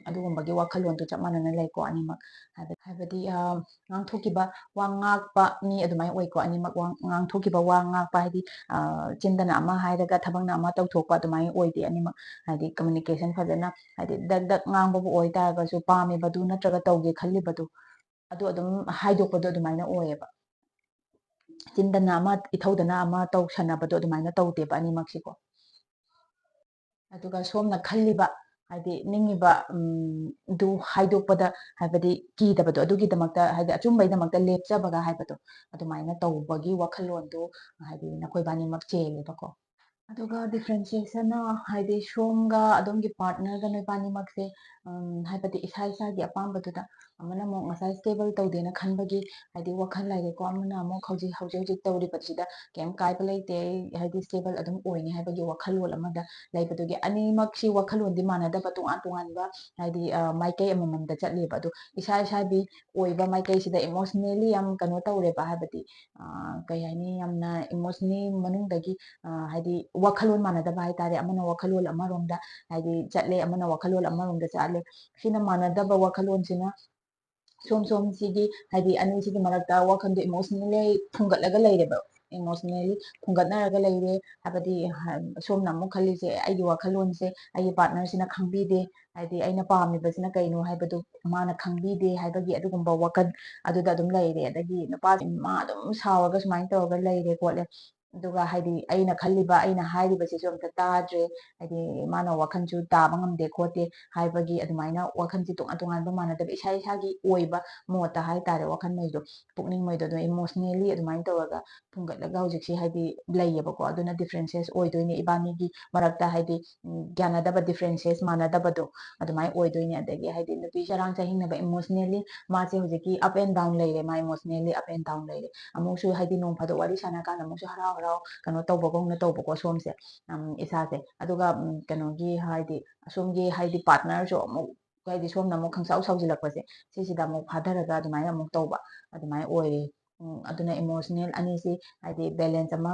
ꯑꯗꯨꯒꯨꯝꯕꯒꯤ ꯋꯥꯈꯜꯂꯣꯟꯗꯣ ꯆꯞ ꯃꯥꯟꯅꯅ ꯂꯩꯀꯣ ꯑꯅꯤꯃꯛ꯫ ꯍꯥꯏꯕ-, ꯍꯥꯏꯕꯗꯤ, ꯑ, ꯉꯥꯡꯊꯣꯛꯈꯤꯕ ꯋꯥ ꯉꯥꯛꯄ ꯃꯤ ꯑꯗꯨꯃꯥꯏꯅ ꯑꯣꯏꯀꯣ ꯑꯅꯤꯃꯛ꯫ ꯋꯥ-, ꯉꯥꯡꯊꯣꯛꯈꯤꯕ ꯋꯥ ꯉꯥꯛꯄ ꯍꯥꯏꯗꯤ, ꯑ, ꯆꯤꯟꯗꯅ ꯑꯃ ꯍꯥꯏꯔꯒ ꯊꯕꯛꯅ ꯑꯃ ꯇꯧꯊꯣꯛꯄ ꯑꯗꯨꯃꯥꯏꯅ ꯑꯣꯏꯗꯦ ꯑꯅꯤꯃꯛ꯫ ꯍꯥꯏꯗꯤ communication ꯐꯖꯅ, ꯍꯥꯏꯗꯤ ꯗꯛ ꯗꯛ ꯉꯥꯡꯕꯕꯨ ꯑꯣꯏꯇꯥꯔꯒꯁꯨ ꯄꯥꯝꯃꯤꯕꯗꯨ ꯅꯠꯇ꯭ꯔꯒ ꯇꯧꯒꯦ ꯈꯜꯂꯤꯕꯗꯨ ꯑꯗꯨ ꯑꯗꯨꯝ ꯍꯥꯏꯗꯣꯛꯄꯗꯣ ꯑꯗꯨꯃꯥꯏꯅ ꯑꯣꯏꯌꯦꯕ꯫ ꯆꯤꯟꯗꯅ ꯑꯃ, ꯏꯊꯧꯗꯅ ꯑꯃ ꯇꯧꯁꯟꯅꯕꯗꯣ ꯑꯗꯨꯃꯥꯏꯅ ꯇꯧꯗꯦꯕ ꯑꯅꯤꯃꯛꯁꯤꯀꯣ꯫ ꯑꯗꯨꯒ ꯁꯣꯝꯅ ꯈꯜꯂꯤꯕ, ꯍꯥꯏꯗꯤ ꯅꯤꯡꯉꯤꯕ, ꯎꯝ, ꯗꯨ ꯍꯥꯏꯗꯣꯛꯄꯗ, ꯍꯥꯏꯕꯗꯤ ꯀꯤꯗꯕꯗꯣ, ꯑꯗꯨꯒꯤꯗꯃꯛꯇ, ꯍꯥꯏꯗꯤ ꯑꯆꯨꯝꯕꯩꯗꯃꯛꯇ ꯂꯦꯞꯆꯕꯒ ꯍꯥꯏꯕꯗꯣ, ꯑꯗꯨꯃꯥꯏꯅ ꯇꯧꯕꯒꯤ ꯋꯥꯈꯜꯂꯣꯟꯗꯣ, ꯍꯥꯏꯗꯤ ꯅꯈꯣꯏꯕꯥꯅꯤꯃꯛ ꯆꯦꯜꯂꯦꯕꯀꯣ꯫ ꯑꯗꯨꯒ ꯗꯤꯐ꯭ꯔꯦꯟꯁꯤꯌꯦꯁꯟꯅ ꯍꯥꯏꯗꯤ ꯁꯣꯝꯒ ꯑꯗꯣꯝꯒꯤ ꯄꯥꯔꯠꯅꯔꯒ ꯅꯣꯏꯕꯥꯅꯤꯃꯛꯁꯦ, ꯎꯝ, ꯍꯥꯏꯕꯗꯤ ꯏꯁꯥ ꯏꯁꯥꯒꯤ ꯑꯄꯥꯝꯕꯗꯨꯗ, ꯑꯃꯅ ꯑꯃꯨꯛ ꯉꯁꯥꯏ ꯁ꯭ꯇꯦꯕꯜ ꯇꯧꯗꯦꯅ ꯈꯟꯕꯒꯤ ꯍꯥꯏꯗꯤ ꯋꯥꯈꯜ ꯂꯩꯔꯦꯀꯣ, ꯑꯃꯅ ꯑꯃꯨꯛ ꯍꯧꯖꯤꯛ, ꯍꯧꯖꯤꯛ ꯍꯧꯖꯤꯛ ꯇꯧꯔꯤꯕꯁꯤꯗ ꯀꯩꯝ ꯀꯥꯏꯕ ꯂꯩꯇꯦ, ꯑꯩ ꯍꯥꯏꯗꯤ ꯁ꯭ꯇꯦꯕꯜ ꯑꯗꯨꯝ ꯑꯣꯏꯅꯤ ꯍꯥꯏꯕꯒꯤ ꯋꯥꯈꯜꯂꯣꯟ ꯑꯃꯗ ꯂꯩꯕꯗꯨꯒꯤ, ꯑꯅꯤꯃꯛꯁꯤ ꯋꯥꯈꯜꯂꯣꯟꯗꯤ ꯃꯥꯟꯅꯗꯕ, ꯇꯣꯉꯥꯟ ꯇꯣꯉꯥꯟꯕ ꯍꯥꯏꯗꯤ, ꯑ, ꯃꯥꯏꯀꯩ ꯑꯃꯃꯝꯗ ꯆꯠꯂꯤꯕ꯫ ꯑꯗꯣ ꯏꯁꯥ ꯏꯁꯥꯒꯤ ꯑꯣꯏꯕ ꯃꯥꯏꯀꯩꯁꯤꯗ ꯏꯃꯣꯁꯅꯦꯜꯂꯤ ꯌꯥꯝ ꯀꯩꯅꯣ ꯇꯧꯔꯦꯕ, ꯍꯥꯏꯕꯗꯤ, ꯑ, ꯀꯩ ꯍꯥꯏꯅꯤ, ꯌꯥꯝꯅ ꯏꯃꯣꯁꯅꯦꯜ ꯃꯅꯨꯡꯗꯒꯤ, ꯑ, ꯍꯥꯏꯗꯤ ꯋꯥꯈꯜꯂꯣꯟ ꯃꯥꯟꯅꯗꯕ ꯍꯥꯏꯇꯥꯔꯦ, ꯑꯃꯅ ꯋꯥꯈꯜꯂꯣꯟ ꯑꯃꯔꯣꯝꯗ ꯍꯥꯏꯗꯤ ꯆꯠꯂꯦ, ꯑꯃꯅ ꯋꯥꯈꯜꯂꯣꯟ ꯑꯃꯔꯣꯝꯗ ꯆꯠꯂꯦ꯫ ꯁꯤꯅ ꯃꯥꯟꯅꯗꯕ ꯋꯥꯈꯜꯂꯣꯟꯁꯤꯅ ꯁꯣꯝ ꯁꯣꯝꯁꯤꯒꯤ ꯍꯥꯏꯗꯤ ꯑꯅꯤꯁꯤꯒꯤ ꯃꯔꯛꯇ ꯋꯥꯈꯜꯗꯣ ꯏꯃꯣꯁꯅꯦꯜꯂꯤ ꯐꯨꯡꯒꯠꯂꯒ ꯂꯩꯔꯦꯕ, ꯏꯃꯣꯁꯅꯦꯜꯂꯤ ꯐꯨꯡꯒꯠꯅꯔꯒ ꯂꯩꯔꯦ꯫ ꯍꯥꯏꯕꯗꯤ, ꯍ-, ꯁꯣꯝꯅ ꯑꯃꯨꯛ ꯈꯜꯂꯤꯁꯦ, "ꯑꯩꯒꯤ ꯋꯥꯈꯜꯂꯣꯟꯁꯦ ꯑꯩꯒꯤ ꯄꯥꯔꯠꯅꯔꯁꯤꯅ ꯈꯪꯕꯤꯗꯦ, ꯍꯥꯏꯗꯤ ꯑꯩꯅ ꯄꯥꯝꯃꯤꯕꯁꯤꯅ ꯀꯩꯅꯣ ꯍꯥꯏꯕꯗꯨ ꯃꯥꯅ ꯈꯪꯕꯤꯗꯦ" ꯍꯥꯏꯕꯒꯤ ꯑꯗꯨꯒꯨꯝꯕ ꯋꯥꯈꯜ ꯑꯗꯨꯗ ꯑꯗꯨꯝ ꯂꯩꯔꯦ꯫ ꯑꯗꯒꯤ ꯅꯨꯄꯥꯁꯤ ꯃꯥ ꯑꯗꯨꯝ ꯁꯥꯎꯔꯒ ꯁꯨꯃꯥꯏꯅ ꯇꯧꯔꯒ ꯂꯩꯔꯦ ꯈꯣꯠꯂꯦ꯫ ꯑꯗꯨꯒ ꯍꯥꯏꯗꯤ ꯑꯩꯅ ꯈꯜꯂꯤꯕ, ꯑꯩꯅ ꯍꯥꯏꯔꯤꯕꯁꯤꯁꯨ ꯑꯝꯇ ꯇꯥꯗ꯭ꯔꯦ, ꯍꯥꯏꯗꯤ ꯃꯥꯅ ꯋꯥꯈꯜꯁꯨ ꯇꯥꯕ ꯉꯝꯗꯦ ꯈꯣꯠꯇꯦ ꯍꯥꯏꯕꯒꯤ ꯑꯗꯨꯃꯥꯏꯅ ꯋꯥꯈꯜꯁꯤ ꯇꯣꯉꯥꯟ ꯇꯣꯉꯥꯟꯕ ꯃꯥꯟꯅꯗꯕ, ꯏꯁꯥ ꯏꯁꯥꯒꯤ ꯑꯣꯏꯕ ꯃꯣꯠꯇ ꯍꯥꯏꯇꯥꯔꯦ, ꯋꯥꯈꯜꯉꯩꯗꯣ, ꯄꯨꯛꯅꯤꯡꯉꯩꯗꯣ ꯑꯗꯨꯝ ꯏꯃꯣꯁꯅꯦꯜꯂꯤ ꯑꯗꯨꯃꯥꯏꯅ ꯇꯧꯔꯒ ꯐꯨꯡꯒꯠꯂꯒ ꯍꯧꯖꯤꯛꯁꯤ ꯍꯥꯏꯗꯤ ꯂꯩꯌꯦꯕꯀꯣ꯫ ꯑꯗꯨꯅ ꯗꯤꯐ꯭ꯔꯦꯟꯁꯦꯁ ꯑꯣꯏꯗꯣꯏꯅꯦ ꯏꯕꯥꯅꯤꯒꯤ ꯃꯔꯛꯇ, ꯍꯥꯏꯗꯤ, ꯎꯝ, ꯌꯥꯅꯗꯕ, ꯗꯤꯐ꯭ꯔꯦꯟꯁꯦꯁ ꯃꯥꯟꯅꯗꯕꯗꯣ ꯑꯗꯨꯃꯥꯏꯅ ꯑꯣꯏꯗꯣꯏꯅꯦ꯫ ꯑꯗꯒꯤ ꯍꯥꯏꯗꯤ ꯅꯨꯄꯤ ꯆꯔꯥꯡ ꯆꯍꯤꯡꯅꯕ, ꯏꯃꯣꯁꯅꯦꯜꯂꯤ ꯃꯥꯁꯦ ꯍꯧꯖꯤꯛꯀꯤ ꯑꯞ ꯑꯦꯟ ꯗꯥꯎꯟ ꯂꯩꯔꯦ, ꯃꯥ ꯏꯃꯣꯁꯅꯦꯜꯂꯤ ꯑꯞ ꯑꯦꯟ ꯗꯥꯎꯟ ꯂꯩꯔꯦ꯫ ꯑꯃꯨꯛꯁꯨ ꯍꯥꯏꯗꯤ ꯅꯣꯡ ꯐꯥꯗꯣꯛ ꯋꯥꯔꯤ ꯁꯥꯟꯅ ꯀꯥꯟꯗ ꯑꯃꯨꯛꯁꯨ ꯍꯔꯥꯎ ꯍꯔꯥꯎ ꯀꯩꯅꯣ ꯇꯧꯕꯒꯨꯝꯅ ꯇꯧꯕꯀꯣ ꯁꯣꯝꯁꯦ, ꯎꯝ, ꯏꯁꯥꯁꯦ꯫ ꯑꯗꯨꯒ, ꯎꯝ, ꯀꯩꯅꯣꯒꯤ ꯍꯥꯏꯗꯤ ꯑꯁꯣꯝꯒꯤ ꯍꯥꯏꯗꯤ ꯄꯥꯔꯠꯅꯔꯁꯨ ꯑꯃꯨꯛ ꯍꯥꯏꯗꯤ ꯁꯣꯝꯅ ꯑꯃꯨꯛ ꯈꯪꯁꯥꯎ ꯁꯥꯎꯖꯤꯜꯂꯛꯄꯁꯦ, ꯁꯤꯁꯤꯗ ꯑꯃꯨꯛ ꯐꯥꯊꯔꯒ ꯑꯗꯨꯃꯥꯏꯅ ꯑꯃꯨꯛ ꯇꯧꯕ, ꯑꯗꯨꯃꯥꯏꯅ ꯑꯣꯏꯔꯦ꯫ ꯎꯝ, ꯑꯗꯨꯅ ꯏꯃꯣꯁꯅꯦꯜ ꯑꯅꯤꯁꯤ ꯍꯥꯏꯗꯤ ꯕꯦꯂꯦꯟꯁ ꯑꯃ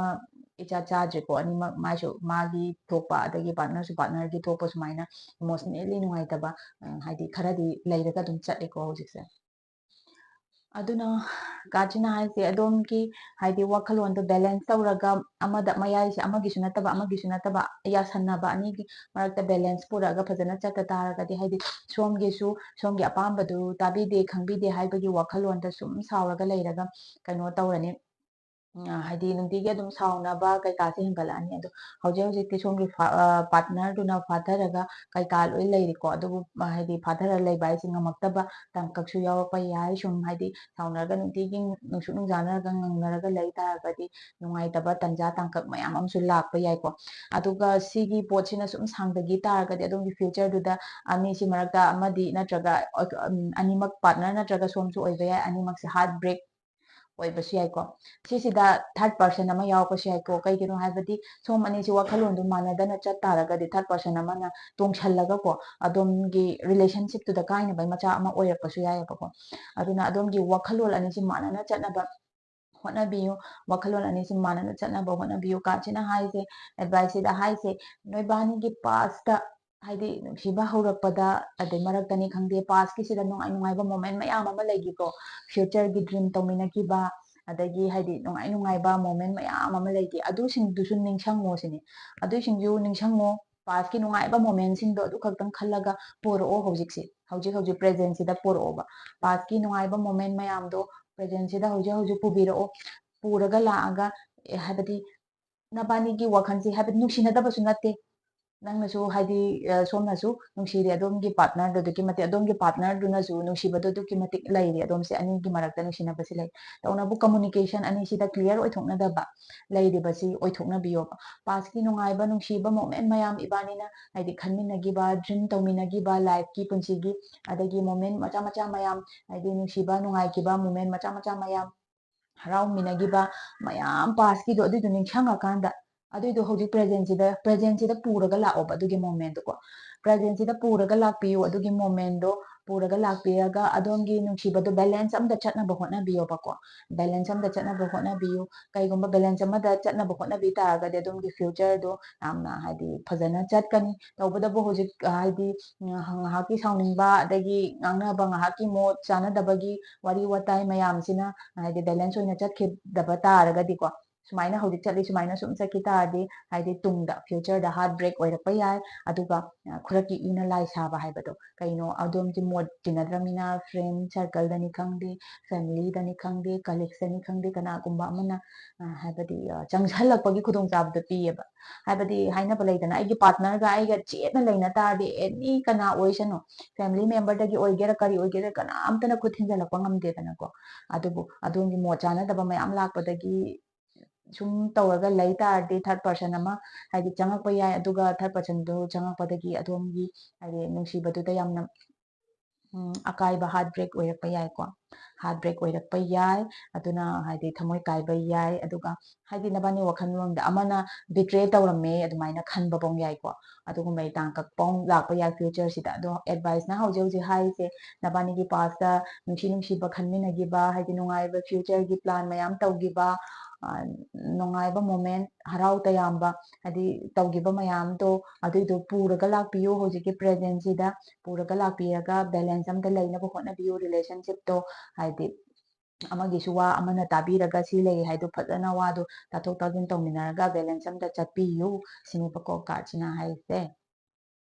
ꯏꯆꯥ ꯆꯥꯗ꯭ꯔꯦꯀꯣ꯫ ꯑꯅꯤꯃꯛ ꯃꯥꯏꯁꯨ ꯃꯥꯒꯤ ꯊꯣꯛꯄ, ꯑꯗꯒꯤ ꯄꯥꯔꯠꯅꯔꯁꯨ ꯄꯥꯔꯠꯅꯔꯒꯤ ꯊꯣꯛꯄ, ꯁꯨꯃꯥꯏꯅ ꯏꯃꯣꯁꯅꯦꯜꯂꯤ ꯅꯨꯡꯉꯥꯏꯇꯕ, ꯎꯝ, ꯍꯥꯏꯗꯤ ꯈꯔꯗꯤ ꯂꯩꯔꯒ ꯑꯗꯨꯝ ꯆꯠꯂꯦꯀꯣ ꯍꯧꯖꯤꯛꯁꯦ꯫ ꯑꯗꯨꯅ ꯀꯥꯆꯤꯅꯥ ꯍꯥꯏꯁꯦ ꯑꯗꯣꯝꯒꯤ ꯍꯥꯏꯗꯤ ꯋꯥꯈꯜꯂꯣꯟꯗꯣ ꯕꯦꯂꯦꯟꯁ ꯇꯧꯔꯒ, ꯑꯃꯗ ꯃꯌꯥꯏꯁꯦ ꯑꯃꯒꯤꯁꯨ ꯅꯠꯇꯕ ꯑꯃꯒꯤꯁꯨ ꯅꯠꯇꯕ, ꯌꯥꯁꯟꯅꯕ, ꯑꯅꯤꯒꯤ ꯃꯔꯛꯇ ꯕꯦꯂꯦꯟꯁ ꯄꯨꯔꯛꯑꯒ ꯐꯖꯅ ꯆꯠꯇ ꯇꯥꯔꯒꯗꯤ, ꯍꯥꯏꯗꯤ ꯁꯣꯝꯒꯤꯁꯨ ꯁꯣꯝꯒꯤ ꯑꯄꯥꯝꯕꯗꯨ ꯇꯥꯕꯤꯗꯦ ꯈꯪꯕꯤꯗꯦ ꯍꯥꯏꯕꯒꯤ ꯋꯥꯈꯜꯂꯣꯟꯗ ꯁꯨꯝ ꯁꯥꯎꯔꯒ ꯂꯩꯔꯒ ꯀꯩꯅꯣ ꯇꯧꯔꯅꯤ꯫ ꯎꯝ, ꯍꯥꯏꯗꯤ ꯅꯨꯡꯇꯤꯒꯤ ꯑꯗꯨꯝ ꯁꯥꯎꯅꯕ ꯀꯩꯀꯥꯁꯦ ꯍꯦꯟꯒꯠꯂꯛꯑꯅꯤ꯫ ꯑꯗꯣ ꯍꯧꯖꯤꯛ ꯍꯧꯖꯤꯛꯇꯤ ꯁꯣꯝꯒꯤ ꯐꯥ-, ꯑ, partner ꯗꯨꯅ ꯐꯥꯊꯔꯒ ꯀꯩꯀꯥ ꯂꯣꯏ ꯂꯩꯔꯤꯀꯣ꯫ ꯑꯗꯨꯕꯨ, ꯑ, ꯍꯥꯏꯗꯤ ꯐꯥꯊꯔ ꯂꯩꯕ ꯍꯥꯏꯁꯦ ꯉꯝꯃꯛꯇꯕ ꯇꯥꯡꯀꯛꯁꯨ ꯌꯥꯎꯔꯛꯄ ꯌꯥꯏ꯫ ꯁꯨꯝ ꯍꯥꯏꯗꯤ ꯁꯥꯎꯅꯔꯒ ꯅꯨꯡꯇꯤꯒꯤ ꯅꯨꯡꯁꯨꯛ ꯅꯨꯡꯖꯥꯅꯔꯒ ꯉꯪꯅꯔꯒ ꯂꯩ ꯇꯥꯔꯒꯗꯤ ꯅꯨꯡꯉꯥꯏꯇꯕ ꯇꯟꯖꯥ ꯇꯥꯡꯀꯛ ꯃꯌꯥꯝ ꯑꯃꯁꯨ ꯂꯥꯛꯄ ꯌꯥꯏꯀꯣ꯫ ꯑꯗꯨꯒ ꯁꯤꯒꯤ ꯄꯣꯠꯁꯤꯅ ꯁꯨꯝ ꯁꯥꯡꯊꯈꯤ ꯇꯥꯔꯒꯗꯤ ꯑꯗꯣꯝꯒꯤ future ꯗꯨꯗ ꯑꯅꯤꯁꯤ ꯃꯔꯛꯇ ꯑꯃꯗꯤ ꯅꯠꯇ꯭ꯔꯒ, ꯑ, ꯑꯅꯤꯃꯛ partner ꯅꯠꯇ꯭ꯔꯒ ꯁꯣꯝꯁꯨ ꯑꯣꯏꯕ ꯌꯥꯏ, ꯑꯅꯤꯃꯛꯁꯦ heart break ꯑꯣꯏꯕꯁꯨ ꯌꯥꯏꯀꯣ꯫ ꯁꯤꯁꯤꯗ third person ꯑꯃ ꯌꯥꯎꯔꯛꯄꯁꯨ ꯌꯥꯏꯀꯣ꯫ ꯀꯩꯒꯤꯅꯣ ꯍꯥꯏꯕꯗꯤ ꯁꯣꯝ ꯑꯅꯤꯁꯤ ꯋꯥꯈꯜꯂꯣꯟꯗꯣ ꯃꯥꯟꯅꯗꯅ ꯆꯠ ꯇꯥꯔꯒꯗꯤ third person ꯑꯃꯅ ꯇꯣꯡꯁꯜꯂꯒꯀꯣ, ꯑꯗꯣꯝꯒꯤ relationship ꯇꯨꯗ ꯀꯥꯏꯅꯕꯒꯤ ꯃꯆꯥꯛ ꯑꯃ ꯑꯣꯏꯔꯛꯄꯁꯨ ꯌꯥꯏꯑꯕꯀꯣ꯫ ꯑꯗꯨꯅ ꯑꯗꯣꯝꯒꯤ ꯋꯥꯈꯜꯂꯣꯟ ꯑꯅꯤꯁꯤ ꯃꯥꯟꯅꯅ ꯆꯠꯅꯕ ꯍꯣꯠꯅꯕꯤꯌꯨ꯫ ꯋꯥꯈꯜꯂꯣꯟ ꯑꯅꯤꯁꯤ ꯃꯥꯟꯅꯅ ꯆꯠꯅꯕ ꯍꯣꯠꯅꯕꯤꯌꯨ꯫ Card ꯁꯤꯅ ꯍꯥꯏꯁꯦ, advice ꯁꯤꯗ ꯍꯥꯏꯁꯦ, ꯅꯣꯏꯕꯥꯅꯤꯒꯤ past ꯇ, ꯍꯥꯏꯗꯤ ꯅꯨꯡꯁꯤꯕ ꯍꯧꯔꯛꯄꯗ, ꯑꯗꯩ ꯃꯔꯛꯇꯅꯤ ꯈꯪꯗꯦ, past ꯀꯤꯁꯤꯗ ꯅꯨꯡꯉꯥꯏ ꯅꯨꯡꯉꯥꯏꯕ moment ꯃꯌꯥꯝ ꯑꯃ ꯂꯩꯈꯤꯀꯣ, future ꯒꯤ dream ꯇꯧꯃꯤꯟꯅꯈꯤꯕ, ꯑꯗꯒꯤ ꯍꯥꯏꯗꯤ ꯅꯨꯡꯉꯥꯏ ꯅꯨꯡꯉꯥꯏꯕ moment ꯃꯌꯥꯝ ꯑꯃ ꯂꯩꯈꯤ, ꯑꯗꯨꯁꯤꯡꯗꯨꯁꯨ ꯅꯤꯡꯁꯤꯡꯉꯣ ꯁꯤꯅꯤ꯫ ꯑꯗꯨꯁꯤꯡꯗꯨ ꯅꯤꯡꯁꯤꯡꯉꯣ, past ꯀꯤ ꯅꯨꯡꯉꯥꯏꯕ moment ꯁꯤꯡꯗꯣ ꯑꯗꯨ ꯈꯛꯇꯪ ꯈꯜꯂꯒ ꯄꯨꯔꯛꯑꯣ ꯍꯧꯖꯤꯛꯁꯦ, ꯍꯧꯖꯤꯛ ꯍꯧꯖꯤꯛ present ꯁꯤꯗ ꯄꯨꯔꯛꯑꯣꯕ꯫ Past ꯀꯤ ꯅꯨꯡꯉꯥꯏꯕ moment ꯃꯌꯥꯝꯗꯣ present ꯁꯤꯗ ꯍꯧꯖꯤꯛ ꯍꯧꯖꯤꯛ ꯄꯨꯕꯤꯔꯛꯑꯣ꯫ ꯄꯨꯔꯒ ꯂꯥꯛꯑꯒ, ꯑꯦ, ꯍꯥꯏꯕꯗꯤ ꯅꯕꯥꯅꯤꯒꯤ ꯋꯥꯈꯜꯁꯤ, ꯍꯥꯏꯕꯗꯤ ꯅꯨꯡꯁꯤꯅꯗꯕꯁꯨ ꯅꯠꯇꯦ, ꯅꯪꯅꯁꯨ ꯍꯥꯏꯗꯤ, ꯑ, ꯁꯣꯝꯅꯁꯨ ꯅꯨꯡꯁꯤꯔꯦ ꯑꯗꯣꯝꯒꯤ partner ꯗꯨ ꯑꯗꯨꯛꯀꯤ ꯃꯇꯤꯛ, ꯑꯗꯣꯝꯒꯤ partner ꯗꯨꯅꯁꯨ ꯅꯨꯡꯁꯤꯕꯗꯣ ꯑꯗꯨꯛꯀꯤ ꯃꯇꯤꯛ ꯂꯩꯔꯦ ꯑꯗꯣꯝꯁꯦ, ꯑꯅꯤꯒꯤ ꯃꯔꯛꯇ ꯅꯨꯡꯁꯤꯅꯕꯁꯤ ꯂꯩ꯫ ꯇꯧꯅꯕꯨ communication ꯑꯅꯤꯁꯤꯗ clear ꯑꯣꯏꯊꯣꯛꯅꯗꯕ ꯂꯩꯔꯤꯕꯁꯤ ꯑꯣꯏꯊꯣꯛꯅꯕꯤꯌꯣꯕ꯫ Past ꯀꯤ ꯅꯨꯡꯉꯥꯏꯕ ꯅꯨꯡꯁꯤꯕ moment ꯃꯌꯥꯝ ꯏꯕꯥꯅꯤꯅ ꯍꯥꯏꯗꯤ ꯈꯟꯃꯤꯟꯅꯈꯤꯕ, dream ꯇꯧꯃꯤꯟꯅꯈꯤꯕ life ꯀꯤ ꯄꯨꯟꯁꯤꯒꯤ, ꯑꯗꯒꯤ moment ꯃꯆꯥ ꯃꯆꯥ ꯃꯌꯥꯝ, ꯍꯥꯏꯗꯤ ꯅꯨꯡꯁꯤꯕ ꯅꯨꯡꯉꯥꯏꯈꯤꯕ moment ꯃꯆꯥ ꯃꯆꯥ ꯃꯌꯥꯝ, ꯍꯔꯥꯎꯃꯤꯟꯅꯈꯤꯕ ꯃꯌꯥꯝ past ꯀꯤꯗꯣ, ꯑꯗꯨꯏꯗꯣ ꯅꯤꯡꯁꯤꯡꯉꯀꯥꯟꯗ ꯑꯗꯨꯏꯗꯣ ꯍꯧꯖꯤꯛ present ꯁꯤꯗ, present ꯁꯤꯗ ꯄꯨꯔꯒ ꯂꯥꯛꯑꯣꯕ ꯑꯗꯨꯒꯤ moment ꯗꯨꯀꯣ꯫ Present ꯁꯤꯗ ꯄꯨꯔꯒ ꯂꯥꯛꯄꯤꯌꯨ ꯑꯗꯨꯒꯤ moment ꯗꯣ, ꯄꯨꯔꯒ ꯂꯥꯛꯄꯤꯔꯒ ꯑꯗꯣꯝꯒꯤ ꯅꯨꯡꯁꯤꯕꯗꯣ balance ꯑꯝꯗ ꯆꯠꯅꯕ ꯍꯣꯠꯅꯕꯤꯌꯣꯕꯀꯣ꯫ Balance ꯑꯝꯗ ꯆꯠꯅꯕ ꯍꯣꯠꯅꯕꯤꯌꯨ꯫ ꯀꯩꯒꯨꯝꯕ balance ꯑꯃꯗ ꯆꯠꯅꯕ ꯍꯣꯠꯅꯕꯤ ꯇꯥꯔꯒꯗꯤ ꯑꯗꯣꯝꯒꯤ future ꯗꯣ ꯌꯥꯝꯅ ꯍꯥꯏꯗꯤ ꯐꯖꯅ ꯆꯠꯀꯅꯤ꯫ ꯇꯧꯕꯇꯕꯨ ꯍꯧꯖꯤꯛ, ꯑ, ꯍꯥꯏꯗꯤ ꯉꯥꯏꯍꯥꯛ-, ꯉꯥꯏꯍꯥꯛꯀꯤ ꯁꯥꯎꯅꯤꯡꯕ, ꯑꯗꯒꯤ ꯉꯥꯡꯅꯕ ꯉꯥꯏꯍꯥꯛꯀꯤ mood ꯆꯥꯟꯅꯗꯕꯒꯤ ꯋꯥꯔꯤ ꯋꯥꯇꯥꯏ ꯃꯌꯥꯝꯁꯤꯅ ꯍꯥꯏꯗꯤ balance ꯑꯣꯏꯅ ꯆꯠꯈꯤꯗꯕ ꯇꯥꯔꯒꯗꯤꯀꯣ, ꯁꯨꯃꯥꯏꯅ ꯍꯧꯖꯤꯛ ꯆꯠꯂꯤ ꯁꯨꯃꯥꯏꯅ ꯁꯨꯝ ꯆꯠꯈꯤ ꯇꯥꯔꯗꯤ, ꯍꯥꯏꯗꯤ ꯇꯨꯡꯗ, future ꯗ heart break ꯑꯣꯏꯔꯛꯄ ꯌꯥꯏ꯫ ꯑꯗꯨꯒ, ꯑ, ꯈꯨꯔꯛꯀꯤ ꯏꯅ ꯂꯥꯏ ꯁꯥꯕ ꯍꯥꯏꯕꯗꯣ, ꯀꯩꯅꯣ, ꯑꯗꯣꯝꯒꯤ ꯃꯣꯠ ꯇꯤꯟꯅꯗ꯭ꯔꯕꯅꯤꯅ, friend circle ꯗꯅꯤ ꯈꯪꯗꯦ, family ꯗꯅꯤ ꯈꯪꯗꯦ, colleagues ꯇꯅꯤ ꯈꯪꯗꯦ, ꯀꯅꯥꯒꯨꯝꯕ ꯑꯃꯅ, ꯑ, ꯍꯥꯏꯕꯗꯤ, ꯑ, ꯆꯪꯁꯜꯂꯛꯄꯒꯤ ꯈꯨꯗꯣꯡꯆꯥꯕꯗꯣ ꯄꯤꯌꯦꯕ꯫ ꯍꯥꯏꯕꯗꯤ ꯍꯥꯏꯅꯕ ꯂꯩꯗꯅ, "ꯑꯩꯒꯤ partner ꯒ ꯑꯩꯒ ꯆꯦꯠꯅ ꯂꯩꯅ ꯇꯥꯔꯗꯤ, any ꯀꯅꯥ ꯑꯣꯏꯁꯅꯨ, family member ꯗꯒꯤ ꯑꯣꯏꯒꯦꯔꯥ, ꯀꯔꯤ ꯑꯣꯏꯒꯦꯔꯥ, ꯀꯅꯥꯝꯇꯅ ꯈꯨꯠ ꯊꯤꯟꯖꯜꯂꯛꯄ ꯉꯝꯗꯦꯗꯅꯀꯣ꯫ ꯑꯗꯨꯕꯨ ꯑꯗꯣꯝꯒꯤ ꯃꯣꯠ ꯆꯥꯅꯗꯕ ꯃꯌꯥꯝ ꯂꯥꯛꯄꯗꯒꯤ ꯁꯨꯝ ꯇꯧꯔꯒ ꯂꯩ ꯇꯥꯔꯗꯤ, third person ꯑꯃ ꯍꯥꯏꯗꯤ ꯆꯪꯉꯛꯄ ꯌꯥꯏ꯫ ꯑꯗꯨꯒ third person ꯗꯨ ꯆꯪꯉꯛꯄꯗꯒꯤ ꯑꯗꯣꯝꯒꯤ ꯍꯥꯏꯗꯤ ꯅꯨꯡꯁꯤꯕꯗꯨꯗ ꯌꯥꯝꯅ, ꯎꯝ, ꯑꯀꯥꯏꯕ, heart break ꯑꯣꯏꯔꯛꯄ ꯌꯥꯏꯀꯣ꯫ Heart break ꯑꯣꯏꯔꯛꯄ ꯌꯥꯏ꯫ ꯑꯗꯨꯅ ꯍꯥꯏꯗꯤ ꯊꯃꯣꯏ ꯀꯥꯏꯕ ꯌꯥꯏ꯫ ꯑꯗꯨꯒ ꯍꯥꯏꯗꯤ ꯅꯕꯥꯅꯤ ꯋꯥꯈꯜꯂꯣꯟꯗ ꯑꯃꯅ betray ꯇꯧꯔꯝꯃꯦ ꯑꯗꯨꯃꯥꯏꯅ ꯈꯟꯕꯐꯧ ꯌꯥꯏꯀꯣ꯫ ꯑꯗꯨꯒꯨꯝꯕꯒꯤ ꯇꯥꯡꯀꯛ ꯐꯥꯎ ꯂꯥꯛꯄ ꯌꯥꯏ future ꯁꯤꯗ꯫ ꯑꯗꯣ advice ꯅ ꯍꯧꯖꯤꯛ ꯍꯧꯖꯤꯛ ꯍꯥꯏꯔꯤꯁꯦ, ꯅꯕꯥꯅꯤꯒꯤ past ꯇ ꯅꯨꯡꯁꯤ ꯅꯨꯡꯁꯤꯕ ꯈꯟꯃꯤꯟꯅꯈꯤꯕ, ꯍꯥꯏꯗꯤ ꯅꯨꯡꯉꯥꯏꯕ future ꯒꯤ plan ꯃꯌꯥꯝ ꯇꯧꯈꯤꯕ, ꯑ, ꯅꯨꯡꯉꯥꯏꯕ moment, ꯍꯔꯥꯎ ꯇꯌꯥꯝꯕ, ꯍꯥꯏꯗꯤ ꯇꯧꯈꯤꯕ ꯃꯌꯥꯝꯗꯣ, ꯑꯗꯨꯏꯗꯣ ꯄꯨꯔꯒ ꯂꯥꯛꯄꯤꯌꯨ꯫ ꯍꯧꯖꯤꯛꯀꯤ present ꯁꯤꯗ ꯄꯨꯔꯒ ꯂꯥꯛꯄꯤꯔꯒ balance ꯑꯝꯗ ꯂꯩꯅꯕ ꯍꯣꯠꯅꯕꯤꯌꯨ relationship ꯇꯣ꯫ ꯍꯥꯏꯗꯤ ꯑꯃꯒꯤꯁꯨ ꯋꯥ ꯑꯃꯅ ꯇꯥꯕꯤꯔꯒ ꯁꯤ ꯂꯩ ꯍꯥꯏꯗꯣ ꯐꯖꯅ ꯋꯥꯗꯣ ꯇꯥꯊꯣꯛ ꯇꯥꯁꯤꯟ ꯇꯧꯃꯤꯟꯅꯔꯒ balance ꯑꯝꯗ ꯆꯠꯄꯤꯌꯨ꯫ ꯁꯤꯅꯦꯕꯀꯣ card ꯁꯤꯅ ꯍꯥꯏꯔꯤꯁꯦ꯫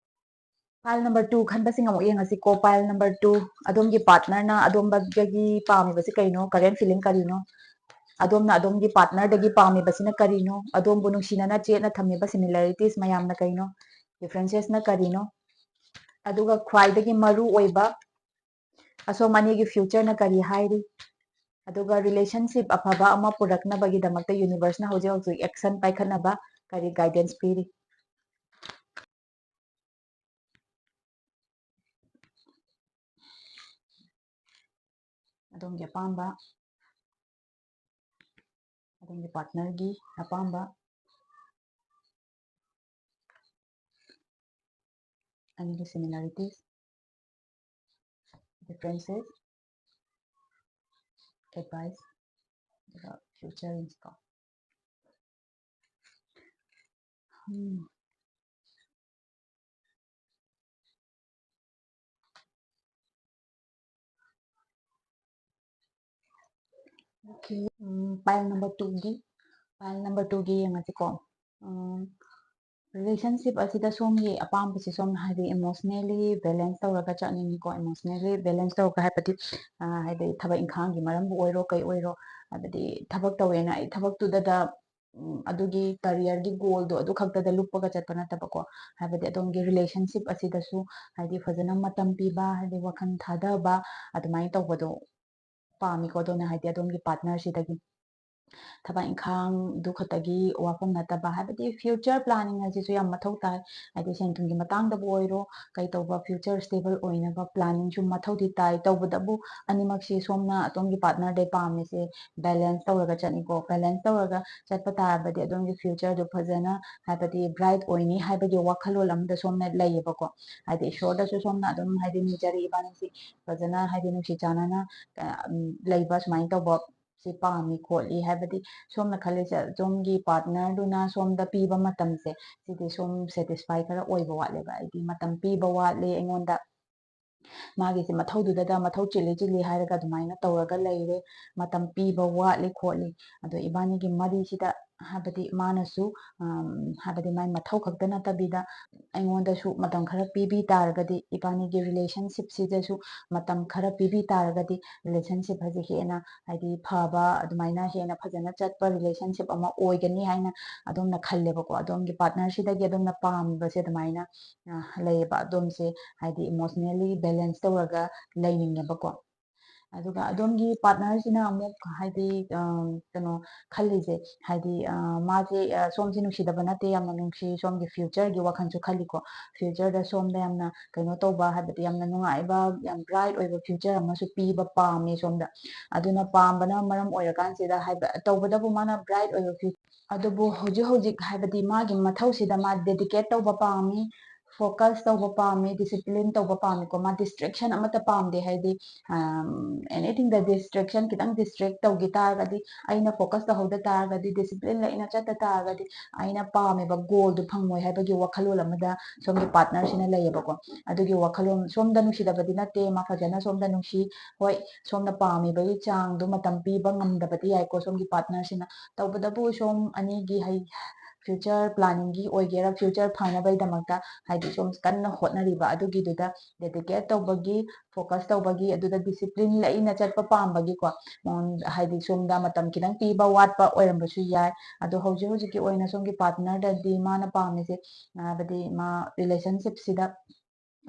Pile number two ꯈꯟꯕꯁꯤꯡ ꯑꯃꯨꯛ ꯌꯦꯡꯉꯁꯤꯀꯣ꯫ Pile number two, ꯑꯗꯣꯝꯒꯤ partner ꯅ ꯑꯗꯣꯝꯗꯒꯤ ꯄꯥꯝꯃꯤꯕꯁꯤ ꯀꯩꯅꯣ? Current feeling ꯀꯔꯤꯅꯣ? ꯑꯗꯣꯝꯅ ꯑꯗꯣꯝꯒꯤ partner ꯗꯒꯤ ꯄꯥꯝꯃꯤꯕꯁꯤꯅ ꯀꯔꯤꯅꯣ? ꯑꯗꯣꯝꯕꯨ ꯅꯨꯡꯁꯤꯅꯅ ꯆꯦꯠꯅ ꯊꯝꯃꯤꯕ similarities ꯃꯌꯥꯝꯅ ꯀꯩꯅꯣ? Differences ꯅ ꯀꯔꯤꯅꯣ? ꯑꯗꯨꯒ ꯈ꯭ꯋꯥꯏꯗꯒꯤ ꯃꯔꯨ ꯑꯣꯏꯕ, ꯑꯁꯣꯝ ꯑꯅꯤꯒꯤ future ꯅ ꯀꯔꯤ ꯍꯥꯏꯔꯤ? ꯑꯗꯨꯒ relationship ꯑꯐꯕ ꯑꯃ ꯄꯨꯔꯛꯅꯕꯒꯤꯗꯃꯛꯇ universe ꯅ ꯍꯧꯖꯤꯛ ꯍꯧꯖꯤꯛ action ꯄꯥꯏꯈꯠꯅꯕ ꯀꯔꯤ guidance ꯄꯤꯔꯤ? ꯑꯗꯣꯝꯒꯤ ꯑꯄꯥꯝꯕ, ꯑꯗꯣꯝꯒꯤ partner ꯒꯤ ꯑꯄꯥꯝꯕ, ꯑꯅꯤꯒꯤ similarities, differences, advice, ꯑꯗꯨꯒ future ꯀꯣ꯫ ꯎꯝ꯫ Okay, ꯎꯝ, pile number two ꯒꯤ Pile number two ꯒꯤ ꯌꯦꯡꯉꯁꯤꯀꯣ꯫ ꯎꯝ, relationship ꯑꯁꯤꯗ ꯁꯣꯝꯒꯤ ꯑꯄꯥꯝꯕꯁꯤ ꯁꯣꯝꯅ ꯍꯥꯏꯗꯤ emotionally balance ꯇꯧꯔꯒ ꯆꯠꯅꯤꯡꯉꯤꯀꯣ꯫ Emotionally balance ꯇꯧꯔꯒ ꯍꯥꯏꯕꯗꯤ, ꯑ, ꯍꯥꯏꯗꯤ ꯊꯕꯛ ꯏꯪꯈꯥꯡꯒꯤ ꯃꯔꯝꯕꯨ ꯑꯣꯏꯔꯣ ꯀꯩ ꯑꯣꯏꯔꯣ, ꯍꯥꯏꯕꯗꯤ ꯊꯕꯛ ꯇꯧꯋꯦꯅ ꯑꯩ ꯊꯕꯛꯇꯨꯗꯗ, ꯎꯝ, ꯑꯗꯨꯒꯤ career ꯒꯤ goal ꯗꯣ ꯑꯗꯨ ꯈꯛꯇꯗ ꯂꯨꯞꯄꯒ ꯆꯠꯄ ꯅꯠꯇꯕꯀꯣ꯫ ꯍꯥꯏꯕꯗꯤ ꯑꯗꯣꯝꯒꯤ relationship ꯑꯁꯤꯗꯁꯨ ꯍꯥꯏꯗꯤ ꯐꯖꯅ ꯃꯇꯝ ꯄꯤꯕ, ꯍꯥꯏꯗꯤ ꯋꯥꯈꯜ ꯊꯥꯗꯕ, ꯑꯗꯨꯃꯥꯏꯅ ꯇꯧꯕꯗꯣ ꯄꯥꯝꯃꯤꯀꯣ꯫ ꯑꯗꯨꯅ ꯍꯥꯏꯗꯤ ꯑꯗꯣꯝꯒꯤ partner ꯁꯤꯗꯒꯤ ꯊꯕꯛ ꯏꯪꯈꯥꯡꯗꯨ ꯈꯛꯇꯒꯤ ꯋꯥꯐꯝ ꯅꯠꯇꯕ, ꯍꯥꯏꯕꯗꯤ future planning ꯍꯥꯏꯁꯤꯁꯨ ꯌꯥꯝ ꯃꯊꯧ ꯇꯥꯏ꯫ ꯍꯥꯏꯗꯤ ꯁꯦꯟ ꯊꯨꯝꯒꯤ ꯃꯇꯥꯡꯗꯕꯨ ꯑꯣꯏꯔꯣ, ꯀꯩ ꯇꯧꯕ future stable ꯑꯣꯏꯅꯕ planning ꯁꯨ ꯃꯊꯧꯗꯤ ꯇꯥꯏ꯫ ꯇꯧꯕꯇꯕꯨ ꯑꯅꯤꯃꯛꯁꯤ ꯁꯣꯝꯅ ꯑꯗꯣꯝꯒꯤ partner ꯗꯩ ꯄꯥꯝꯃꯤꯁꯦ balance ꯇꯧꯔꯒ ꯆꯠꯅꯤꯀꯣ꯫ Balance ꯇꯧꯔꯒ ꯆꯠꯄ ꯇꯥꯔꯕꯗꯤ ꯑꯗꯣꯝꯒꯤ future ꯗꯨ ꯐꯖꯅ, ꯍꯥꯏꯕꯗꯤ bright ꯑꯣꯏꯅꯤ ꯍꯥꯏꯕꯒꯤ ꯋꯥꯈꯜꯂꯣꯟ ꯑꯃꯗ ꯁꯣꯝꯅ ꯂꯩꯌꯦꯕꯀꯣ꯫ ꯍꯥꯏꯗꯤ ꯏꯁꯣꯔꯗꯁꯨ ꯁꯣꯝꯅ ꯑꯗꯨꯝ ꯍꯥꯏꯗꯤ ꯅꯤꯖꯔꯤ, ꯏꯕꯥꯅꯤꯁꯤ ꯐꯖꯅ ꯍꯥꯏꯗꯤ ꯅꯨꯡꯁꯤ ꯆꯥꯟꯅꯅ, ꯑ, ꯎꯝ, ꯂꯩꯕ ꯁꯨꯃꯥꯏꯅ ꯇꯧꯕ ꯁꯤ ꯄꯥꯝꯃꯤ ꯈꯣꯠꯂꯤ ꯍꯥꯏꯕꯗꯤ ꯁꯣꯝꯅ ꯈꯜꯂꯤꯁꯦ, ꯁꯣꯝꯒꯤ partner ꯗꯨꯅ ꯁꯣꯝꯗ ꯄꯤꯕ ꯃꯇꯝꯁꯦ, ꯁꯤꯗꯤ ꯁꯣꯝ satisfy ꯈꯔ ꯑꯣꯏꯕ ꯋꯥꯠꯂꯦꯕ꯫ ꯍꯥꯏꯗꯤ ꯃꯇꯝ ꯄꯤꯕ ꯋꯥꯠꯂꯦ ꯑꯩꯉꯣꯟꯗ, ꯃꯥꯒꯤꯁꯦ ꯃꯊꯧꯗꯨꯗꯗ ꯃꯊꯧ ꯆꯤꯜꯂꯤ ꯆꯤꯜꯂꯤ ꯍꯥꯏꯔꯒ ꯑꯗꯨꯃꯥꯏꯅ ꯇꯧꯔꯒ ꯂꯩꯔꯦ, ꯃꯇꯝ ꯄꯤꯕ ꯋꯥꯠꯂꯤ ꯈꯣꯠꯂꯤ꯫ ꯑꯗꯣ ꯏꯕꯥꯅꯤꯒꯤ ꯃꯔꯤꯁꯤꯗ ꯍꯥꯏꯕꯗꯤ ꯃꯥꯅꯁꯨ, ꯑꯝ, ꯍꯥꯏꯕꯗꯤ ꯃꯥꯏ ꯃꯊꯧ ꯈꯛꯇ ꯅꯠꯇꯕꯤꯗ ꯑꯩꯉꯣꯟꯗꯁꯨ ꯃꯇꯝ ꯈꯔ ꯄꯤꯕꯤ ꯇꯥꯔꯒꯗꯤ, ꯏꯕꯥꯅꯤꯒꯤ relationship ꯁꯤꯗꯁꯨ ꯃꯇꯝ ꯈꯔ ꯄꯤꯕꯤ ꯇꯥꯔꯒꯗꯤ relationship ꯍꯥꯏꯁꯦ ꯍꯦꯟꯅ ꯍꯥꯏꯗꯤ ꯐꯕ, ꯑꯗꯨꯃꯥꯏꯅ ꯍꯦꯟꯅ ꯐꯖꯅ ꯆꯠꯄ relationship ꯑꯃ ꯑꯣꯏꯒꯅꯤ ꯍꯥꯏꯅ ꯑꯗꯣꯝꯅ ꯈꯜꯂꯦꯕꯀꯣ꯫ ꯑꯗꯣꯝꯒꯤ partner ꯁꯤꯗꯒꯤ ꯑꯗꯣꯝꯅ ꯄꯥꯝꯕꯁꯦ ꯑꯗꯨꯃꯥꯏꯅ, ꯑ, ꯂꯩꯌꯦꯕ꯫ ꯑꯗꯣꯝꯁꯦ ꯍꯥꯏꯗꯤ emotionally balance ꯇꯧꯔꯒ ꯂꯩꯅꯤꯡꯉꯦꯕꯀꯣ꯫ ꯑꯗꯨꯒ ꯑꯗꯣꯝꯒꯤ partner ꯁꯤꯅ ꯑꯃꯨꯛ ꯍꯥꯏꯗꯤ, ꯑ, ꯀꯩꯅꯣ ꯈꯜꯂꯤꯁꯦ, ꯍꯥꯏꯗꯤ, ꯑ, ꯃꯥꯁꯦ, ꯑ, ꯁꯣꯝꯁꯦ ꯅꯨꯡꯁꯤꯗꯕ ꯅꯠꯇꯦ, ꯌꯥꯝꯅ ꯅꯨꯡꯁꯤ, ꯁꯣꯝꯒꯤ future ꯒꯤ ꯋꯥꯈꯜꯁꯨ ꯈꯜꯂꯤꯀꯣ꯫ Future ꯗ ꯁꯣꯝꯗ ꯌꯥꯝꯅ ꯀꯩꯅꯣ ꯇꯧꯕ, ꯍꯥꯏꯕꯗꯤ ꯌꯥꯝꯅ ꯅꯨꯡꯉꯥꯏꯕ, ꯌꯥꯝ bright ꯑꯣꯏꯕ future ꯑꯃꯁꯨ ꯄꯤꯕ ꯄꯥꯝꯃꯤ ꯁꯣꯝꯗ꯫ ꯑꯗꯨꯅ ꯄꯥꯝꯕꯅ ꯃꯔꯝ ꯑꯣꯏꯔꯀꯥꯟꯁꯤꯗ ꯍꯥꯏꯕ, ꯇꯧꯕꯇꯕꯨ ꯃꯥꯅ bright ꯑꯣꯏꯕ future, ꯑꯗꯨꯕꯨ ꯍꯧꯖꯤꯛ ꯍꯧꯖꯤꯛ ꯍꯥꯏꯕꯗꯤ ꯃꯥꯒꯤ ꯃꯊꯧꯁꯤꯗ ꯃꯥ dedicate ꯇꯧꯕ ꯄꯥꯝꯃꯤ, focus ꯇꯧꯕ ꯄꯥꯝꯃꯦ, discipline ꯇꯧꯕ ꯄꯥꯝꯃꯦꯀꯣ꯫ ꯃꯥ distraction ꯑꯃꯠꯇ ꯄꯥꯝꯗꯦ, ꯍꯥꯏꯗꯤ, ꯑꯝ, anything ꯗ distraction, ꯈꯤꯇꯪ distract ꯇꯧꯈꯤ ꯇꯥꯔꯒꯗꯤ, ꯑꯩꯅ focus ꯇꯧꯍꯧꯗ ꯇꯥꯔꯒꯗꯤ, discipline ꯂꯩꯅ ꯆꯠꯇ ꯇꯥꯔꯒꯗꯤ, ꯑꯩꯅ ꯄꯥꯝꯃꯤꯕ goal ꯗꯨ ꯐꯪꯉꯣꯏ ꯍꯥꯏꯕꯒꯤ ꯋꯥꯈꯜꯂꯣꯟ ꯑꯃꯗ ꯁꯣꯝꯒꯤ partner ꯁꯤꯅ ꯂꯩꯌꯦꯕꯀꯣ꯫ ꯑꯗꯨꯒꯤ ꯋꯥꯈꯜꯂꯣꯟ, ꯁꯣꯝꯗ ꯅꯨꯡꯁꯤꯗꯕꯗꯤ ꯅꯠꯇꯦ, ꯃꯥ ꯐꯖꯅ ꯁꯣꯝꯗ ꯅꯨꯡꯁꯤ꯫ ꯍꯣꯏ, ꯁꯣꯝꯅ ꯄꯥꯝꯃꯤꯕꯒꯤ ꯆꯥꯡꯗꯣ ꯃꯇꯝ ꯄꯤꯕ ꯉꯝꯗꯕꯗꯤ ꯌꯥꯏꯀꯣ ꯁꯣꯝꯒꯤ partner ꯁꯤꯅ꯫ ꯇꯧꯕꯇꯕꯨ ꯁꯣꯝ ꯑꯅꯤꯒꯤ ꯍꯩ-, future planning ꯒꯤ ꯑꯣꯏꯒꯦꯔꯥ, future ꯐꯅꯕꯒꯤꯗꯃꯛꯇ, ꯍꯥꯏꯗꯤ, ꯁꯣꯝ ꯀꯟꯅ ꯍꯣꯠꯅꯔꯤꯕ ꯑꯗꯨꯒꯤꯗꯨꯗ dedicate ꯇꯧꯕꯒꯤ, focus ꯇꯧꯕꯒꯤ, ꯑꯗꯨꯗ discipline ꯂꯩꯅ ꯆꯠꯄ ꯄꯥꯝꯕꯒꯤꯀꯣ, ꯃꯉꯣꯟ-, ꯍꯥꯏꯗꯤ, ꯁꯣꯝꯗ ꯃꯇꯝ ꯈꯤꯇꯪ ꯄꯤꯕ ꯋꯥꯠꯄ ꯑꯣꯏꯔꯝꯕꯁꯨ ꯌꯥꯏ꯫ ꯑꯗꯣ ꯍꯧꯖꯤꯛ ꯍꯧꯖꯤꯛꯀꯤ ꯑꯣꯏꯅ ꯁꯣꯝꯒꯤ partner ꯗꯗꯤ ꯃꯥꯅ ꯄꯥꯝꯃꯤꯁꯦ, ꯍꯥꯏꯕꯗꯤ, ꯃꯥ relationship ꯁꯤꯗ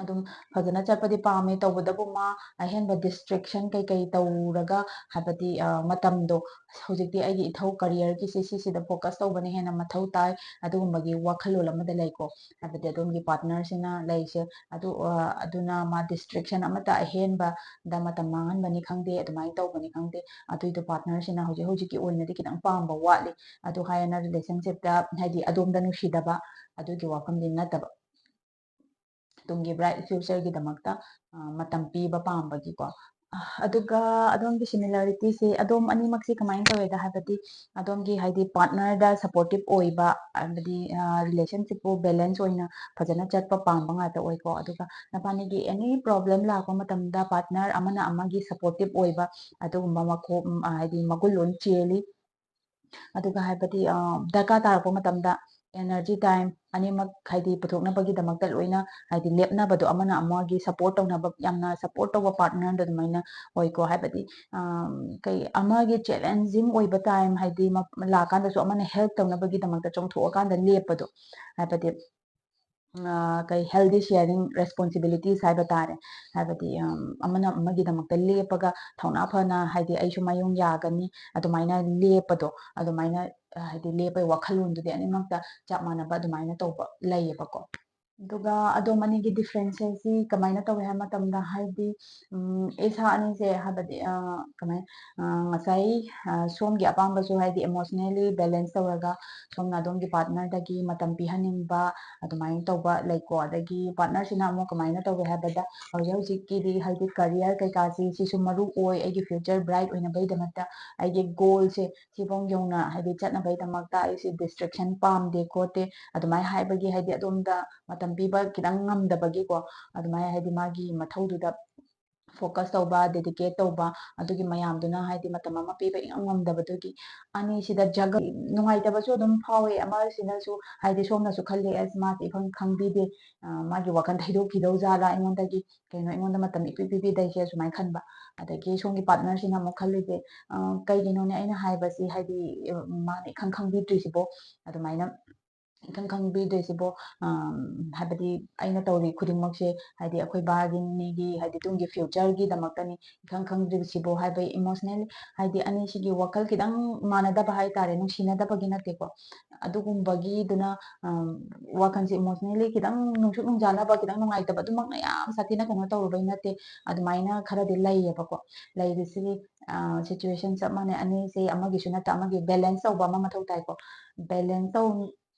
ꯑꯗꯨꯝ ꯐꯖꯅ ꯆꯠꯄꯗꯤ ꯄꯥꯝꯃꯦ, ꯇꯧꯕꯇꯕꯨ ꯃꯥ ꯑꯍꯦꯟꯕ distraction ꯀꯩꯀꯩ ꯇꯧꯔꯒ, ꯍꯥꯏꯕꯗꯤ, ꯑ, ꯃꯇꯝꯗꯣ ꯍꯧꯖꯤꯛꯇꯤ ꯑꯩꯒꯤ ꯏꯊꯧ career ꯒꯤꯁꯦ ꯁꯤꯁꯤꯗ focus ꯇꯧꯕꯅ ꯍꯦꯟꯅ ꯃꯊꯧ ꯇꯥꯏ, ꯑꯗꯨꯒꯨꯝꯕꯒꯤ ꯋꯥꯈꯜꯂꯣꯟ ꯑꯃꯗ ꯂꯩꯀꯣ꯫ ꯍꯥꯏꯕꯗꯤ ꯑꯗꯣꯝꯒꯤ partner ꯁꯤꯅ ꯂꯩꯁꯦ꯫ ꯑꯗꯨ, ꯑ, ꯑꯗꯨꯅ ꯃꯥ distraction ꯑꯃꯠꯇ ꯑꯍꯦꯟꯕꯗ ꯃꯇꯝ ꯃꯥꯡꯍꯟꯕꯅꯤ ꯈꯪꯗꯦ, ꯑꯗꯨꯃꯥꯏꯅ ꯇꯧꯕꯅꯤ ꯈꯪꯗꯦ, ꯑꯗꯨꯏꯗꯣ partner ꯁꯤꯅ ꯍꯧꯖꯤꯛ ꯍꯧꯖꯤꯛꯀꯤ ꯑꯣꯏꯅꯗꯤ ꯈꯤꯇꯪ ꯄꯥꯝꯕ ꯋꯥꯠꯂꯤ꯫ ꯑꯗꯨ ꯍꯥꯏꯔꯅ relationship ꯇ, ꯍꯥꯏꯗꯤ, ꯑꯗꯣꯝꯗ ꯅꯨꯡꯁꯤꯗꯕ ꯑꯗꯨꯒꯤ ꯋꯥꯐꯝꯗꯤ ꯅꯠꯇꯕ꯫ ꯇꯨꯡꯒꯤ bright future ꯒꯤꯗꯃꯛꯇ, ꯑ, ꯃꯇꯝ ꯄꯤꯕ ꯄꯥꯝꯕꯒꯤꯀꯣ꯫ ꯑ, ꯑꯗꯨꯒ ꯑꯗꯣꯝꯒꯤ similarity ꯁꯦ, ꯑꯗꯣꯝ ꯑꯅꯤꯃꯛꯁꯦ ꯀꯃꯥꯏꯅ ꯇꯧꯋꯦꯗ ꯍꯥꯏꯕꯗꯤ, ꯑꯗꯣꯝꯒꯤ, ꯍꯥꯏꯗꯤ, partner ꯗ supportive ꯑꯣꯏꯕ, ꯍꯥꯏꯕꯗꯤ, ꯑ, relationship ꯄꯨ balance ꯑꯣꯏꯅ ꯐꯖꯅ ꯆꯠꯄ ꯄꯥꯝꯕ ꯉꯥꯛꯇ ꯑꯣꯏꯀꯣ꯫ ꯑꯗꯨꯒ ꯅꯕꯥꯅꯤꯒꯤ any problem ꯂꯥꯛꯄ ꯃꯇꯝꯗ partner ꯑꯃꯅ ꯑꯃꯒꯤ supportive ꯑꯣꯏꯕ ꯑꯗꯨꯒꯨꯝꯕ ꯃꯈꯣ-, ꯎꯝ, ꯑ, ꯍꯥꯏꯗꯤ, ꯃꯒꯨꯟ ꯂꯣꯏ ꯆꯦꯜꯂꯤ꯫ ꯑꯗꯨꯒ ꯍꯥꯏꯕꯗꯤ, ꯑ, ꯗꯔꯀꯥꯔ ꯇꯥꯔꯛꯄ ꯃꯇꯝꯗ energy time ꯑꯅꯤꯃꯛ, ꯍꯥꯏꯗꯤ, ꯄꯨꯊꯣꯛꯅꯕꯒꯤꯗꯃꯛꯇ ꯂꯣꯏꯅ, ꯍꯥꯏꯗꯤ, ꯂꯦꯞꯅꯕꯗꯣ, ꯑꯃꯅ ꯑꯃꯒꯤ support ꯇꯧꯅꯕ, ꯌꯥꯝꯅ support ꯇꯧꯕ partner ꯗ ꯑꯗꯨꯃꯥꯏꯅ ꯑꯣꯏꯀꯣ꯫ ꯍꯥꯏꯕꯗꯤ, ꯑ, ꯀꯩ, ꯑꯃꯒꯤ challenging ꯑꯣꯏꯕ time, ꯍꯥꯏꯗꯤ, ꯃ-, ꯂꯥꯛꯀꯥꯟꯗꯁꯨ ꯑꯃꯅ help ꯇꯧꯅꯕꯒꯤꯗꯃꯛꯇ ꯆꯣꯡꯊꯣꯛꯑꯀꯥꯟꯗ ꯂꯦꯞꯄꯗꯣ, ꯍꯥꯏꯕꯗꯤ, ꯑ, ꯀꯩ, healthy sharing responsibilities ꯍꯥꯏꯕ ꯇꯥꯔꯦ꯫ ꯍꯥꯏꯕꯗꯤ, ꯑꯝ, ꯑꯃꯅ ꯑꯃꯒꯤꯗꯃꯛꯇ ꯂꯦꯞꯄꯒ ꯊꯧꯅꯥ ꯐꯅ, ꯍꯥꯏꯗꯤ, "ꯑꯩꯁꯨ ꯃꯌꯣꯡ ꯌꯥꯒꯅꯤ", ꯑꯗꯨꯃꯥꯏꯅ ꯂꯦꯞꯄꯗꯣ, ꯑꯗꯨꯃꯥꯏꯅ, ꯑ, ꯍꯥꯏꯗꯤ, ꯂꯦꯞꯄꯒꯤ ꯋꯥꯈꯜꯂꯣꯟꯗꯨꯗꯤ ꯑꯅꯤꯃꯛꯇ ꯆꯞ ꯃꯥꯟꯅꯕ ꯑꯗꯨꯃꯥꯏꯅ ꯇꯧꯕ ꯂꯩꯌꯦꯕꯀꯣ꯫ ꯑꯗꯨꯒ ꯑꯗꯣꯝ ꯑꯅꯤꯒꯤ differences ꯁꯤ ꯀꯃꯥꯏꯅ ꯇꯧꯏ ꯍꯥꯏꯕ ꯃꯇꯝꯗ, ꯍꯥꯏꯗꯤ, ꯎꯝ, ꯏꯁꯥ ꯑꯅꯤꯁꯦ, ꯍꯥꯏꯕꯗꯤ, ꯑ, ꯀꯃꯥꯏ-, ꯑ, ꯉꯁꯥꯏ, ꯑ, ꯁꯣꯝꯒꯤ ꯑꯄꯥꯝꯕꯁꯨ, ꯍꯥꯏꯗꯤ, emotionally balance ꯇꯧꯔꯒ ꯁꯣꯝꯅ ꯑꯗꯣꯝꯒꯤ partner ꯗꯒꯤ ꯃꯇꯝ ꯄꯤꯍꯟꯅꯤꯡꯕ, ꯑꯗꯨꯃꯥꯏꯅ ꯇꯧꯕ ꯂꯩꯀꯣ꯫ ꯑꯗꯒꯤ partner ꯁꯤꯅ ꯑꯃꯨꯛ ꯀꯃꯥꯏꯅ ꯇꯧꯒꯦ ꯍꯥꯏꯕꯗ, ꯍꯧꯖꯤꯛ ꯍꯧꯖꯤꯛꯀꯤꯗꯤ, ꯍꯥꯏꯗꯤ, career ꯀꯩꯀꯥꯁꯤ, ꯁꯤꯁꯨ ꯃꯔꯨ ꯑꯣꯏ, ꯑꯩꯒꯤ future bright ꯑꯣꯏꯅꯕꯒꯤꯗꯃꯛꯇ, ꯑꯩꯒꯤ goal ꯁꯦ ꯁꯤꯐꯥꯎ ꯌꯧꯅ, ꯍꯥꯏꯗꯤ, ꯆꯠꯅꯕꯒꯤꯗꯃꯛꯇ ꯑꯩꯁꯦ distraction ꯄꯥꯝꯗꯦ ꯈꯣꯠꯇꯦ, ꯑꯗꯨꯃꯥꯏꯅ ꯍꯥꯏꯕꯒꯤ, ꯍꯥꯏꯗꯤ, ꯑꯗꯣꯝꯗ ꯃꯇꯝ ꯄꯤꯕ ꯈꯤꯇꯪ ꯉꯝꯗꯕꯒꯤꯀꯣ, ꯑꯗꯨꯃꯥꯏꯅ, ꯍꯥꯏꯗꯤ, ꯃꯥꯒꯤ ꯃꯊꯧꯗꯨꯗ focus ꯇꯧꯕ, dedicate ꯇꯧꯕ, ꯑꯗꯨꯒꯤ ꯃꯌꯥꯝꯗꯨꯅ, ꯍꯥꯏꯗꯤ, ꯃꯇꯝ ꯑꯃ ꯄꯤꯕ ꯏꯉꯝ ꯉꯝꯗꯕꯗꯨꯒꯤ ꯑꯅꯤꯁꯤꯗ juggle, ꯅꯨꯡꯉꯥꯏꯇꯕꯁꯨ ꯑꯗꯨꯝ ꯐꯥꯎꯋꯦ꯫ ꯑꯃꯁꯤꯅꯁꯨ, ꯍꯥꯏꯗꯤ, ꯁꯣꯝꯅꯁꯨ ꯈꯜꯂꯦ, "ꯑꯁ, ꯃꯥꯁꯦ ꯏꯈꯪ ꯈꯪꯕꯤꯗꯦ, ꯑ, ꯃꯥꯒꯤ ꯋꯥꯈꯜ ꯊꯩꯗꯣꯛꯈꯤꯗꯧ ꯖꯥꯠꯂꯥ ꯑꯩꯉꯣꯟꯗꯒꯤ, ꯀꯩꯅꯣ, ꯑꯩꯉꯣꯟꯗ ꯃꯇꯝ ꯏꯄꯤ ꯄꯤꯕꯤꯗꯩꯁꯦ?" ꯁꯨꯃꯥꯏꯅ ꯈꯟꯕ꯫ ꯑꯗꯒꯤ ꯁꯣꯝꯒꯤ partner ꯁꯤꯅ ꯑꯃꯨꯛ ꯈꯜꯂꯤꯁꯦ, "ꯑ, ꯀꯩꯒꯤꯅꯣꯅꯦ ꯑꯩꯅ ꯍꯥꯏꯕꯁꯤ, ꯍꯥꯏꯗꯤ, ꯑ, ꯃꯥꯅ ꯏꯈꯪ ꯈꯪꯕꯤꯗ꯭ꯔꯤꯁꯤꯕꯣ?" ꯑꯗꯨꯃꯥꯏꯅ ꯏꯈꯪ ꯈꯪꯕꯤꯗ꯭ꯔꯤꯁꯤꯕꯣ, ꯑꯝ, ꯍꯥꯏꯕꯗꯤ ꯑꯩꯅ ꯇꯧꯔꯤ ꯈꯨꯗꯤꯡꯃꯛꯁꯦ, ꯍꯥꯏꯗꯤ ꯑꯩꯈꯣꯏ ꯕꯥꯒꯤꯅꯤꯒꯤ, ꯍꯥꯏꯗꯤ ꯇꯨꯡꯒꯤ future ꯒꯤꯗꯃꯛꯇꯅꯤ, ꯏꯈꯪ ꯈꯪꯗ꯭ꯔꯤꯕꯁꯤꯕꯣ ꯍꯥꯏꯕ emotionally, ꯍꯥꯏꯗꯤ ꯑꯅꯤꯁꯤꯒꯤ ꯋꯥꯈꯜ ꯈꯤꯇꯪ ꯃꯥꯟꯅꯗꯕ ꯍꯥꯏꯇꯥꯔꯦ, ꯅꯨꯡꯁꯤꯅꯗꯕꯒꯤ ꯅꯠꯇꯦꯀꯣ, ꯑꯗꯨꯒꯨꯝꯕꯒꯤꯗꯨꯅ, ꯑꯝ, ꯋꯥꯈꯜꯁꯦ emotionally ꯈꯤꯇꯪ ꯅꯨꯡꯁꯨꯛ ꯅꯨꯡꯖꯥꯅꯕ, ꯈꯤꯇꯪ ꯅꯨꯡꯉꯥꯏꯇꯕ, ꯑꯗꯨꯃꯛꯅ ꯌꯥꯝ ꯁꯥꯊꯤꯅ ꯀꯩꯅꯣ ꯇꯧꯔꯨꯕꯩ ꯅꯠꯇꯦ, ꯑꯗꯨꯃꯥꯏꯅ ꯈꯔꯗꯤ ꯂꯩꯌꯦꯕꯀꯣ꯫ ꯂꯩꯔꯤꯁꯤꯒꯤ, ꯑ, situation ꯆꯞ ꯃꯥꯟꯅꯩ, ꯑꯅꯤꯁꯦ ꯑꯃꯒꯤꯁꯨ ꯅꯠꯇ ꯑꯃꯒꯤ balance ꯇꯧꯕ ꯑꯃ ꯃꯊꯧ ꯇꯥꯏꯀꯣ꯫ Balance ꯇꯧ-,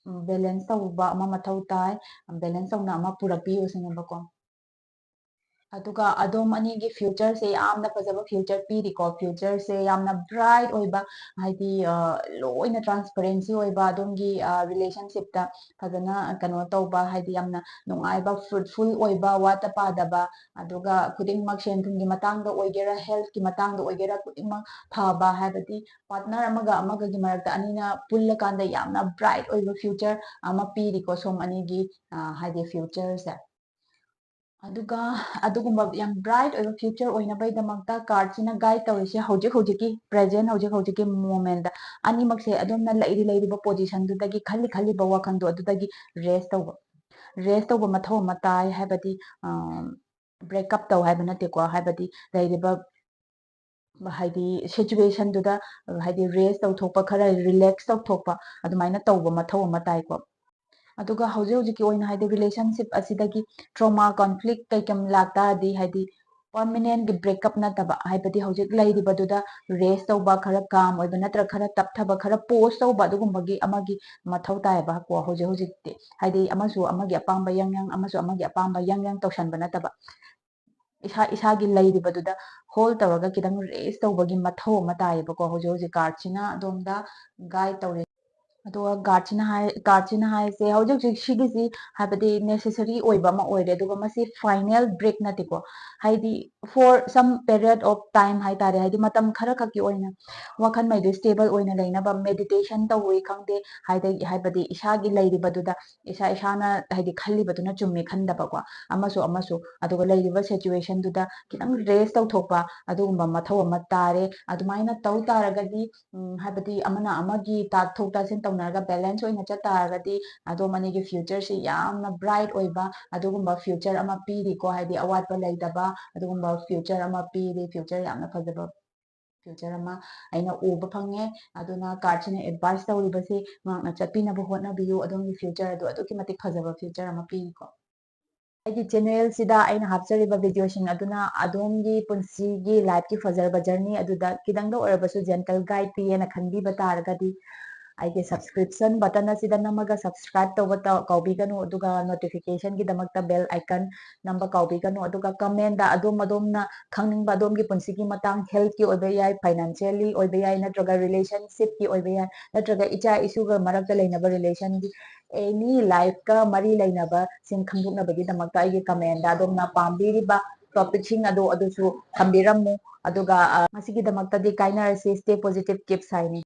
balance ꯇꯧꯕ ꯑꯃ ꯃꯊꯧ ꯇꯥꯏ, balance ꯇꯧꯅ ꯑꯃ ꯄꯨꯔꯛꯄꯤꯌꯨ ꯁꯤꯅꯦꯕꯀꯣ꯫ ꯑꯗꯨꯒ ꯑꯗꯣꯝ ꯑꯅꯤꯒꯤ future ꯁꯦ ꯌꯥꯝꯅ ꯐꯖꯕ future ꯄꯤꯔꯤꯀꯣ, future ꯁꯦ ꯌꯥꯝꯅ bright ꯑꯣꯏꯕ, ꯍꯥꯏꯗꯤ, ꯑ, ꯂꯣꯏꯅ transparency ꯑꯣꯏꯕ, ꯑꯗꯣꯝꯒꯤ, ꯑ, relationship ꯇ ꯐꯖꯅ ꯀꯩꯅꯣ ꯇꯧꯕ, ꯍꯥꯏꯗꯤ ꯌꯥꯝꯅ ꯅꯨꯡꯉꯥꯏꯕ, fruitful ꯑꯣꯏꯕ, ꯋꯥꯠꯇ ꯄꯥꯗꯕ, ꯑꯗꯨꯒ ꯈꯨꯗꯤꯡꯃꯛ ꯁꯦꯟ ꯊꯨꯝꯒꯤ ꯃꯇꯥꯡꯗ ꯑꯣꯏꯒꯦꯔꯥ, health ꯀꯤ ꯃꯇꯥꯡꯗ ꯑꯣꯏꯒꯦꯔꯥ, ꯈꯨꯗꯤꯡꯃꯛ ꯐꯕ, ꯍꯥꯏꯕꯗꯤ partner ꯑꯃꯒ ꯑꯃꯒꯒꯤ ꯃꯔꯛꯇ ꯑꯅꯤꯅ ꯄꯨꯜꯂꯀꯥꯟꯗ ꯌꯥꯝꯅ bright ꯑꯣꯏꯕ future ꯑꯃ ꯄꯤꯔꯤꯀꯣ, ꯁꯣꯝ ꯑꯅꯤꯒꯤ, ꯑ, ꯍꯥꯏꯗꯤ future ꯁꯦ꯫ ꯑꯗꯨꯒ ꯑꯗꯨꯒꯨꯝꯕ ꯌꯥꯝ bright ꯑꯣꯏꯕ future ꯑꯣꯏꯅꯕꯒꯤꯗꯃꯛꯇ card ꯁꯤꯅ guide ꯇꯧꯔꯤꯁꯦ ꯍꯧꯖꯤꯛ ꯍꯧꯖꯤꯛꯀꯤ present, ꯍꯧꯖꯤꯛ ꯍꯧꯖꯤꯛꯀꯤ moment ꯇ ꯑꯅꯤꯃꯛꯁꯦ ꯑꯗꯣꯝꯅ ꯂꯩꯔꯤ ꯂꯩꯔꯤꯕ position ꯗꯨꯗꯒꯤ, ꯈꯜꯂꯤ ꯈꯜꯂꯤꯕ ꯋꯥꯈꯜꯗꯣ ꯑꯗꯨꯗꯒꯤ rest ꯇꯧꯕ, rest ꯇꯧꯕ ꯃꯊꯧ ꯑꯃ ꯇꯥꯏ꯫ ꯍꯥꯏꯕꯗꯤ, ꯑ, break up ꯇꯧ ꯍꯥꯏꯕ ꯅꯠꯇꯦꯀꯣ, ꯍꯥꯏꯕꯗꯤ ꯂꯩꯔꯤꯕ, ꯍꯥꯏꯗꯤ situation ꯗꯨꯗ, ꯍꯥꯏꯗꯤ rest ꯇꯧꯊꯣꯛꯄ, ꯈꯔ relax ꯇꯧꯊꯣꯛꯄ, ꯑꯗꯨꯃꯥꯏꯅ ꯇꯧꯕ ꯃꯊꯧ ꯑꯃ ꯇꯥꯏꯀꯣ꯫ ꯑꯗꯨꯒ ꯍꯧꯖꯤꯛ ꯍꯧꯖꯤꯛꯀꯤ ꯑꯣꯏꯅ ꯍꯥꯏꯗꯤ relationship ꯑꯁꯤꯗꯒꯤ trauma, conflict ꯀꯩꯀꯩ ꯂꯥꯛꯇꯥꯔꯗꯤ ꯍꯥꯏꯗꯤ permanentꯒꯤ breakup ꯅꯠꯇꯕ, ꯍꯥꯏꯕꯗꯤ ꯍꯧꯖꯤꯛ ꯂꯩꯔꯤꯕꯗꯨꯗ rest ꯇꯧꯕ, ꯈꯔ calm ꯑꯣꯏꯕ ꯅꯠꯇ꯭ꯔꯒ ꯈꯔ ꯇꯞꯊꯕ, ꯈꯔ pause ꯇꯧꯕ, ꯑꯗꯨꯒꯨꯝꯕꯒꯤ ꯑꯃꯒꯤ ꯃꯊꯧ ꯇꯥꯏꯌꯦꯕ ꯀꯣ ꯍꯧꯖꯤꯛ ꯍꯧꯖꯤꯛꯇꯤ꯫ ꯍꯥꯏꯗꯤ ꯑꯃꯁꯨ ꯑꯃꯒꯤ ꯑꯄꯥꯝꯕ ꯌꯥꯡ ꯌꯥꯡ, ꯑꯃꯁꯨ ꯑꯃꯒꯤ ꯑꯄꯥꯝꯕ ꯌꯥꯡ ꯌꯥꯡ ꯇꯧꯁꯟꯕ ꯅꯠꯇꯕ꯫ ꯏꯁꯥ ꯏꯁꯥꯒꯤ ꯂꯩꯔꯤꯕꯗꯨꯗ hold ꯇꯧꯔꯒ ꯈꯤꯇꯪ rest ꯇꯧꯕꯒꯤ ꯃꯊꯧ ꯑꯃ ꯇꯥꯏꯌꯦꯕꯀꯣ ꯍꯧꯖꯤꯛ ꯍꯧꯖꯤꯛ cardꯁꯤꯅ ꯑꯗꯣꯝꯗ guide ꯇꯧꯔꯤ꯫ ꯑꯗꯨꯒ cardꯁꯤꯅ ꯍꯥꯏ, cardꯁꯤꯅ ꯍꯥꯏꯁꯦ ꯍꯧꯖꯤꯛ ꯍꯧꯖꯤꯛ ꯁꯤꯒꯤꯁꯤ ꯍꯥꯏꯕꯗꯤ necessary ꯑꯣꯏꯕ ꯑꯃ ꯑꯣꯏꯔꯦ, ꯑꯗꯨꯒ ꯃꯁꯤ final break ꯅꯠꯇꯦꯀꯣ, ꯍꯥꯏꯗꯤ for some period of time ꯍꯥꯏꯇꯥꯔꯦ, ꯍꯥꯏꯗꯤ ꯃꯇꯝ ꯈꯔ ꯈꯛꯀꯤ ꯑꯣꯏꯅ ꯋꯥꯈꯜ ꯃꯩꯗꯨ stable ꯑꯣꯏꯅ ꯂꯩꯅꯕ meditation ꯇꯧꯋꯤ ꯈꯪꯗꯦ, ꯍꯥꯏꯗꯤ ꯍꯥꯏꯕꯗꯤ ꯏꯁꯥꯒꯤ ꯂꯩꯔꯤꯕꯗꯨꯗ ꯏꯁꯥ ꯏꯁꯥꯅ ꯍꯥꯏꯗꯤ ꯈꯜꯂꯤꯕꯗꯨꯅ ꯆꯨꯝꯃꯦ ꯈꯟꯗꯕꯀꯣ, ꯑꯃꯁꯨ ꯑꯃꯁꯨ, ꯑꯗꯨꯒ ꯂꯩꯔꯤꯕ situationꯗꯨꯗ ꯈꯤꯇꯪ rest ꯇꯧꯊꯣꯛꯄ, ꯑꯗꯨꯒꯨꯝꯕ ꯃꯊꯧ ꯑꯃ ꯇꯥꯔꯦ꯫ ꯑꯗꯨꯃꯥꯏꯅ ꯇꯧ ꯇꯥꯔꯒꯗꯤ ꯎꯝ, ꯍꯥꯏꯕꯗꯤ ꯑꯃꯅ ꯑꯃꯒꯤ ꯇꯥꯊꯣꯛ ꯇꯥꯁꯤꯟ ꯇꯧꯅꯔꯒ balance ꯑꯣꯏꯅ ꯆꯠ ꯇꯥꯔꯒꯗꯤ ꯑꯗꯣꯝ ꯑꯅꯤꯒꯤ futureꯁꯤ ꯌꯥꯝꯅ bright ꯑꯣꯏꯕ ꯑꯗꯨꯒꯨꯝꯕ future ꯑꯃ ꯄꯤꯔꯤꯀꯣ, ꯍꯥꯏꯗꯤ ꯑꯋꯥꯠꯄ ꯂꯩꯇꯕ ꯑꯗꯨꯒꯨꯝꯕ future ꯑꯃ ꯄꯤꯔꯤ, future ꯌꯥꯝꯅ ꯐꯖꯕ future ꯑꯃ ꯑꯩꯅ ꯎꯕ ꯐꯪꯉꯦ꯫ ꯑꯗꯨꯅ cardꯁꯤꯅ advice ꯇꯧꯔꯤꯕꯁꯤ ꯉꯥꯛꯅ ꯆꯠꯄꯤꯅꯕ ꯍꯣꯠꯅꯕꯤꯌꯨ, ꯑꯗꯣꯝꯒꯤ future ꯑꯗꯨ ꯑꯗꯨꯛꯀꯤ ꯃꯇꯤꯛ ꯐꯖꯕ future ꯑꯃ ꯄꯤꯔꯤꯀꯣ꯫ ꯑꯩꯒꯤ channelꯁꯤꯗ ꯑꯩꯅ ꯍꯥꯞꯆꯔꯤꯕ videoꯁꯤꯡ ꯑꯗꯨꯅ ꯑꯗꯣꯝꯒꯤ ꯄꯨꯟꯁꯤꯒꯤ lifeꯀꯤ ꯐꯖꯔꯕ journey ꯑꯗꯨꯗ ꯈꯤꯇꯪꯗ ꯑꯣꯏꯔꯕꯁꯨ gentle guide ꯄꯤ ꯍꯥꯏꯅ ꯈꯟꯕꯤꯕ ꯇꯥꯔꯒꯗꯤ ꯑꯩꯒꯤ subscription button ꯑꯁꯤꯗ ꯅꯝꯃꯒ subscribe ꯇꯧꯕ ꯇ-, ꯀꯥꯎꯕꯤꯒꯅꯨ, ꯑꯗꯨꯒ notificationꯒꯤꯗꯃꯛꯇ bell icon ꯅꯝꯕ ꯀꯥꯎꯕꯤꯒꯅꯨ, ꯑꯗꯨꯒ commentꯗ ꯑꯗꯣꯝ ꯑꯗꯣꯝꯅ ꯈꯪꯅꯤꯡꯕ ꯑꯗꯣꯝꯒꯤ ꯄꯨꯟꯁꯤꯒꯤ ꯃꯇꯥꯡ healthꯀꯤ ꯑꯣꯏꯕ ꯌꯥꯏ, financially ꯑꯣꯏꯕ ꯌꯥꯏ, ꯅꯠꯇ꯭ꯔꯒ relationshipꯀꯤ ꯑꯣꯏꯕ ꯌꯥꯏ, ꯅꯠꯇ꯭ꯔꯒ ꯏꯆꯥ ꯏꯁꯨꯒ ꯃꯔꯛꯇ ꯂꯩꯅꯕ relationꯒꯤ any lifeꯀ ꯃꯔꯤ ꯂꯩꯅꯕꯁꯤꯡ ꯈꯪꯗꯣꯛꯅꯕꯒꯤꯗꯃꯛꯇ ꯑꯩꯒꯤ commentꯗ ꯑꯗꯣꯝꯅ ꯄꯥꯝꯕꯤꯔꯤꯕ topicꯁꯤꯡ ꯑꯗꯣ ꯑꯗꯨꯁꯨ ꯊꯝꯕꯤꯔꯝꯃꯨ꯫ ꯑꯗꯨꯒ, ꯑ, ꯉꯁꯤꯒꯤꯗꯃꯛꯇꯗꯤ ꯀꯥꯏꯅꯔꯁꯤ꯫ Stay positive, keep shining꯫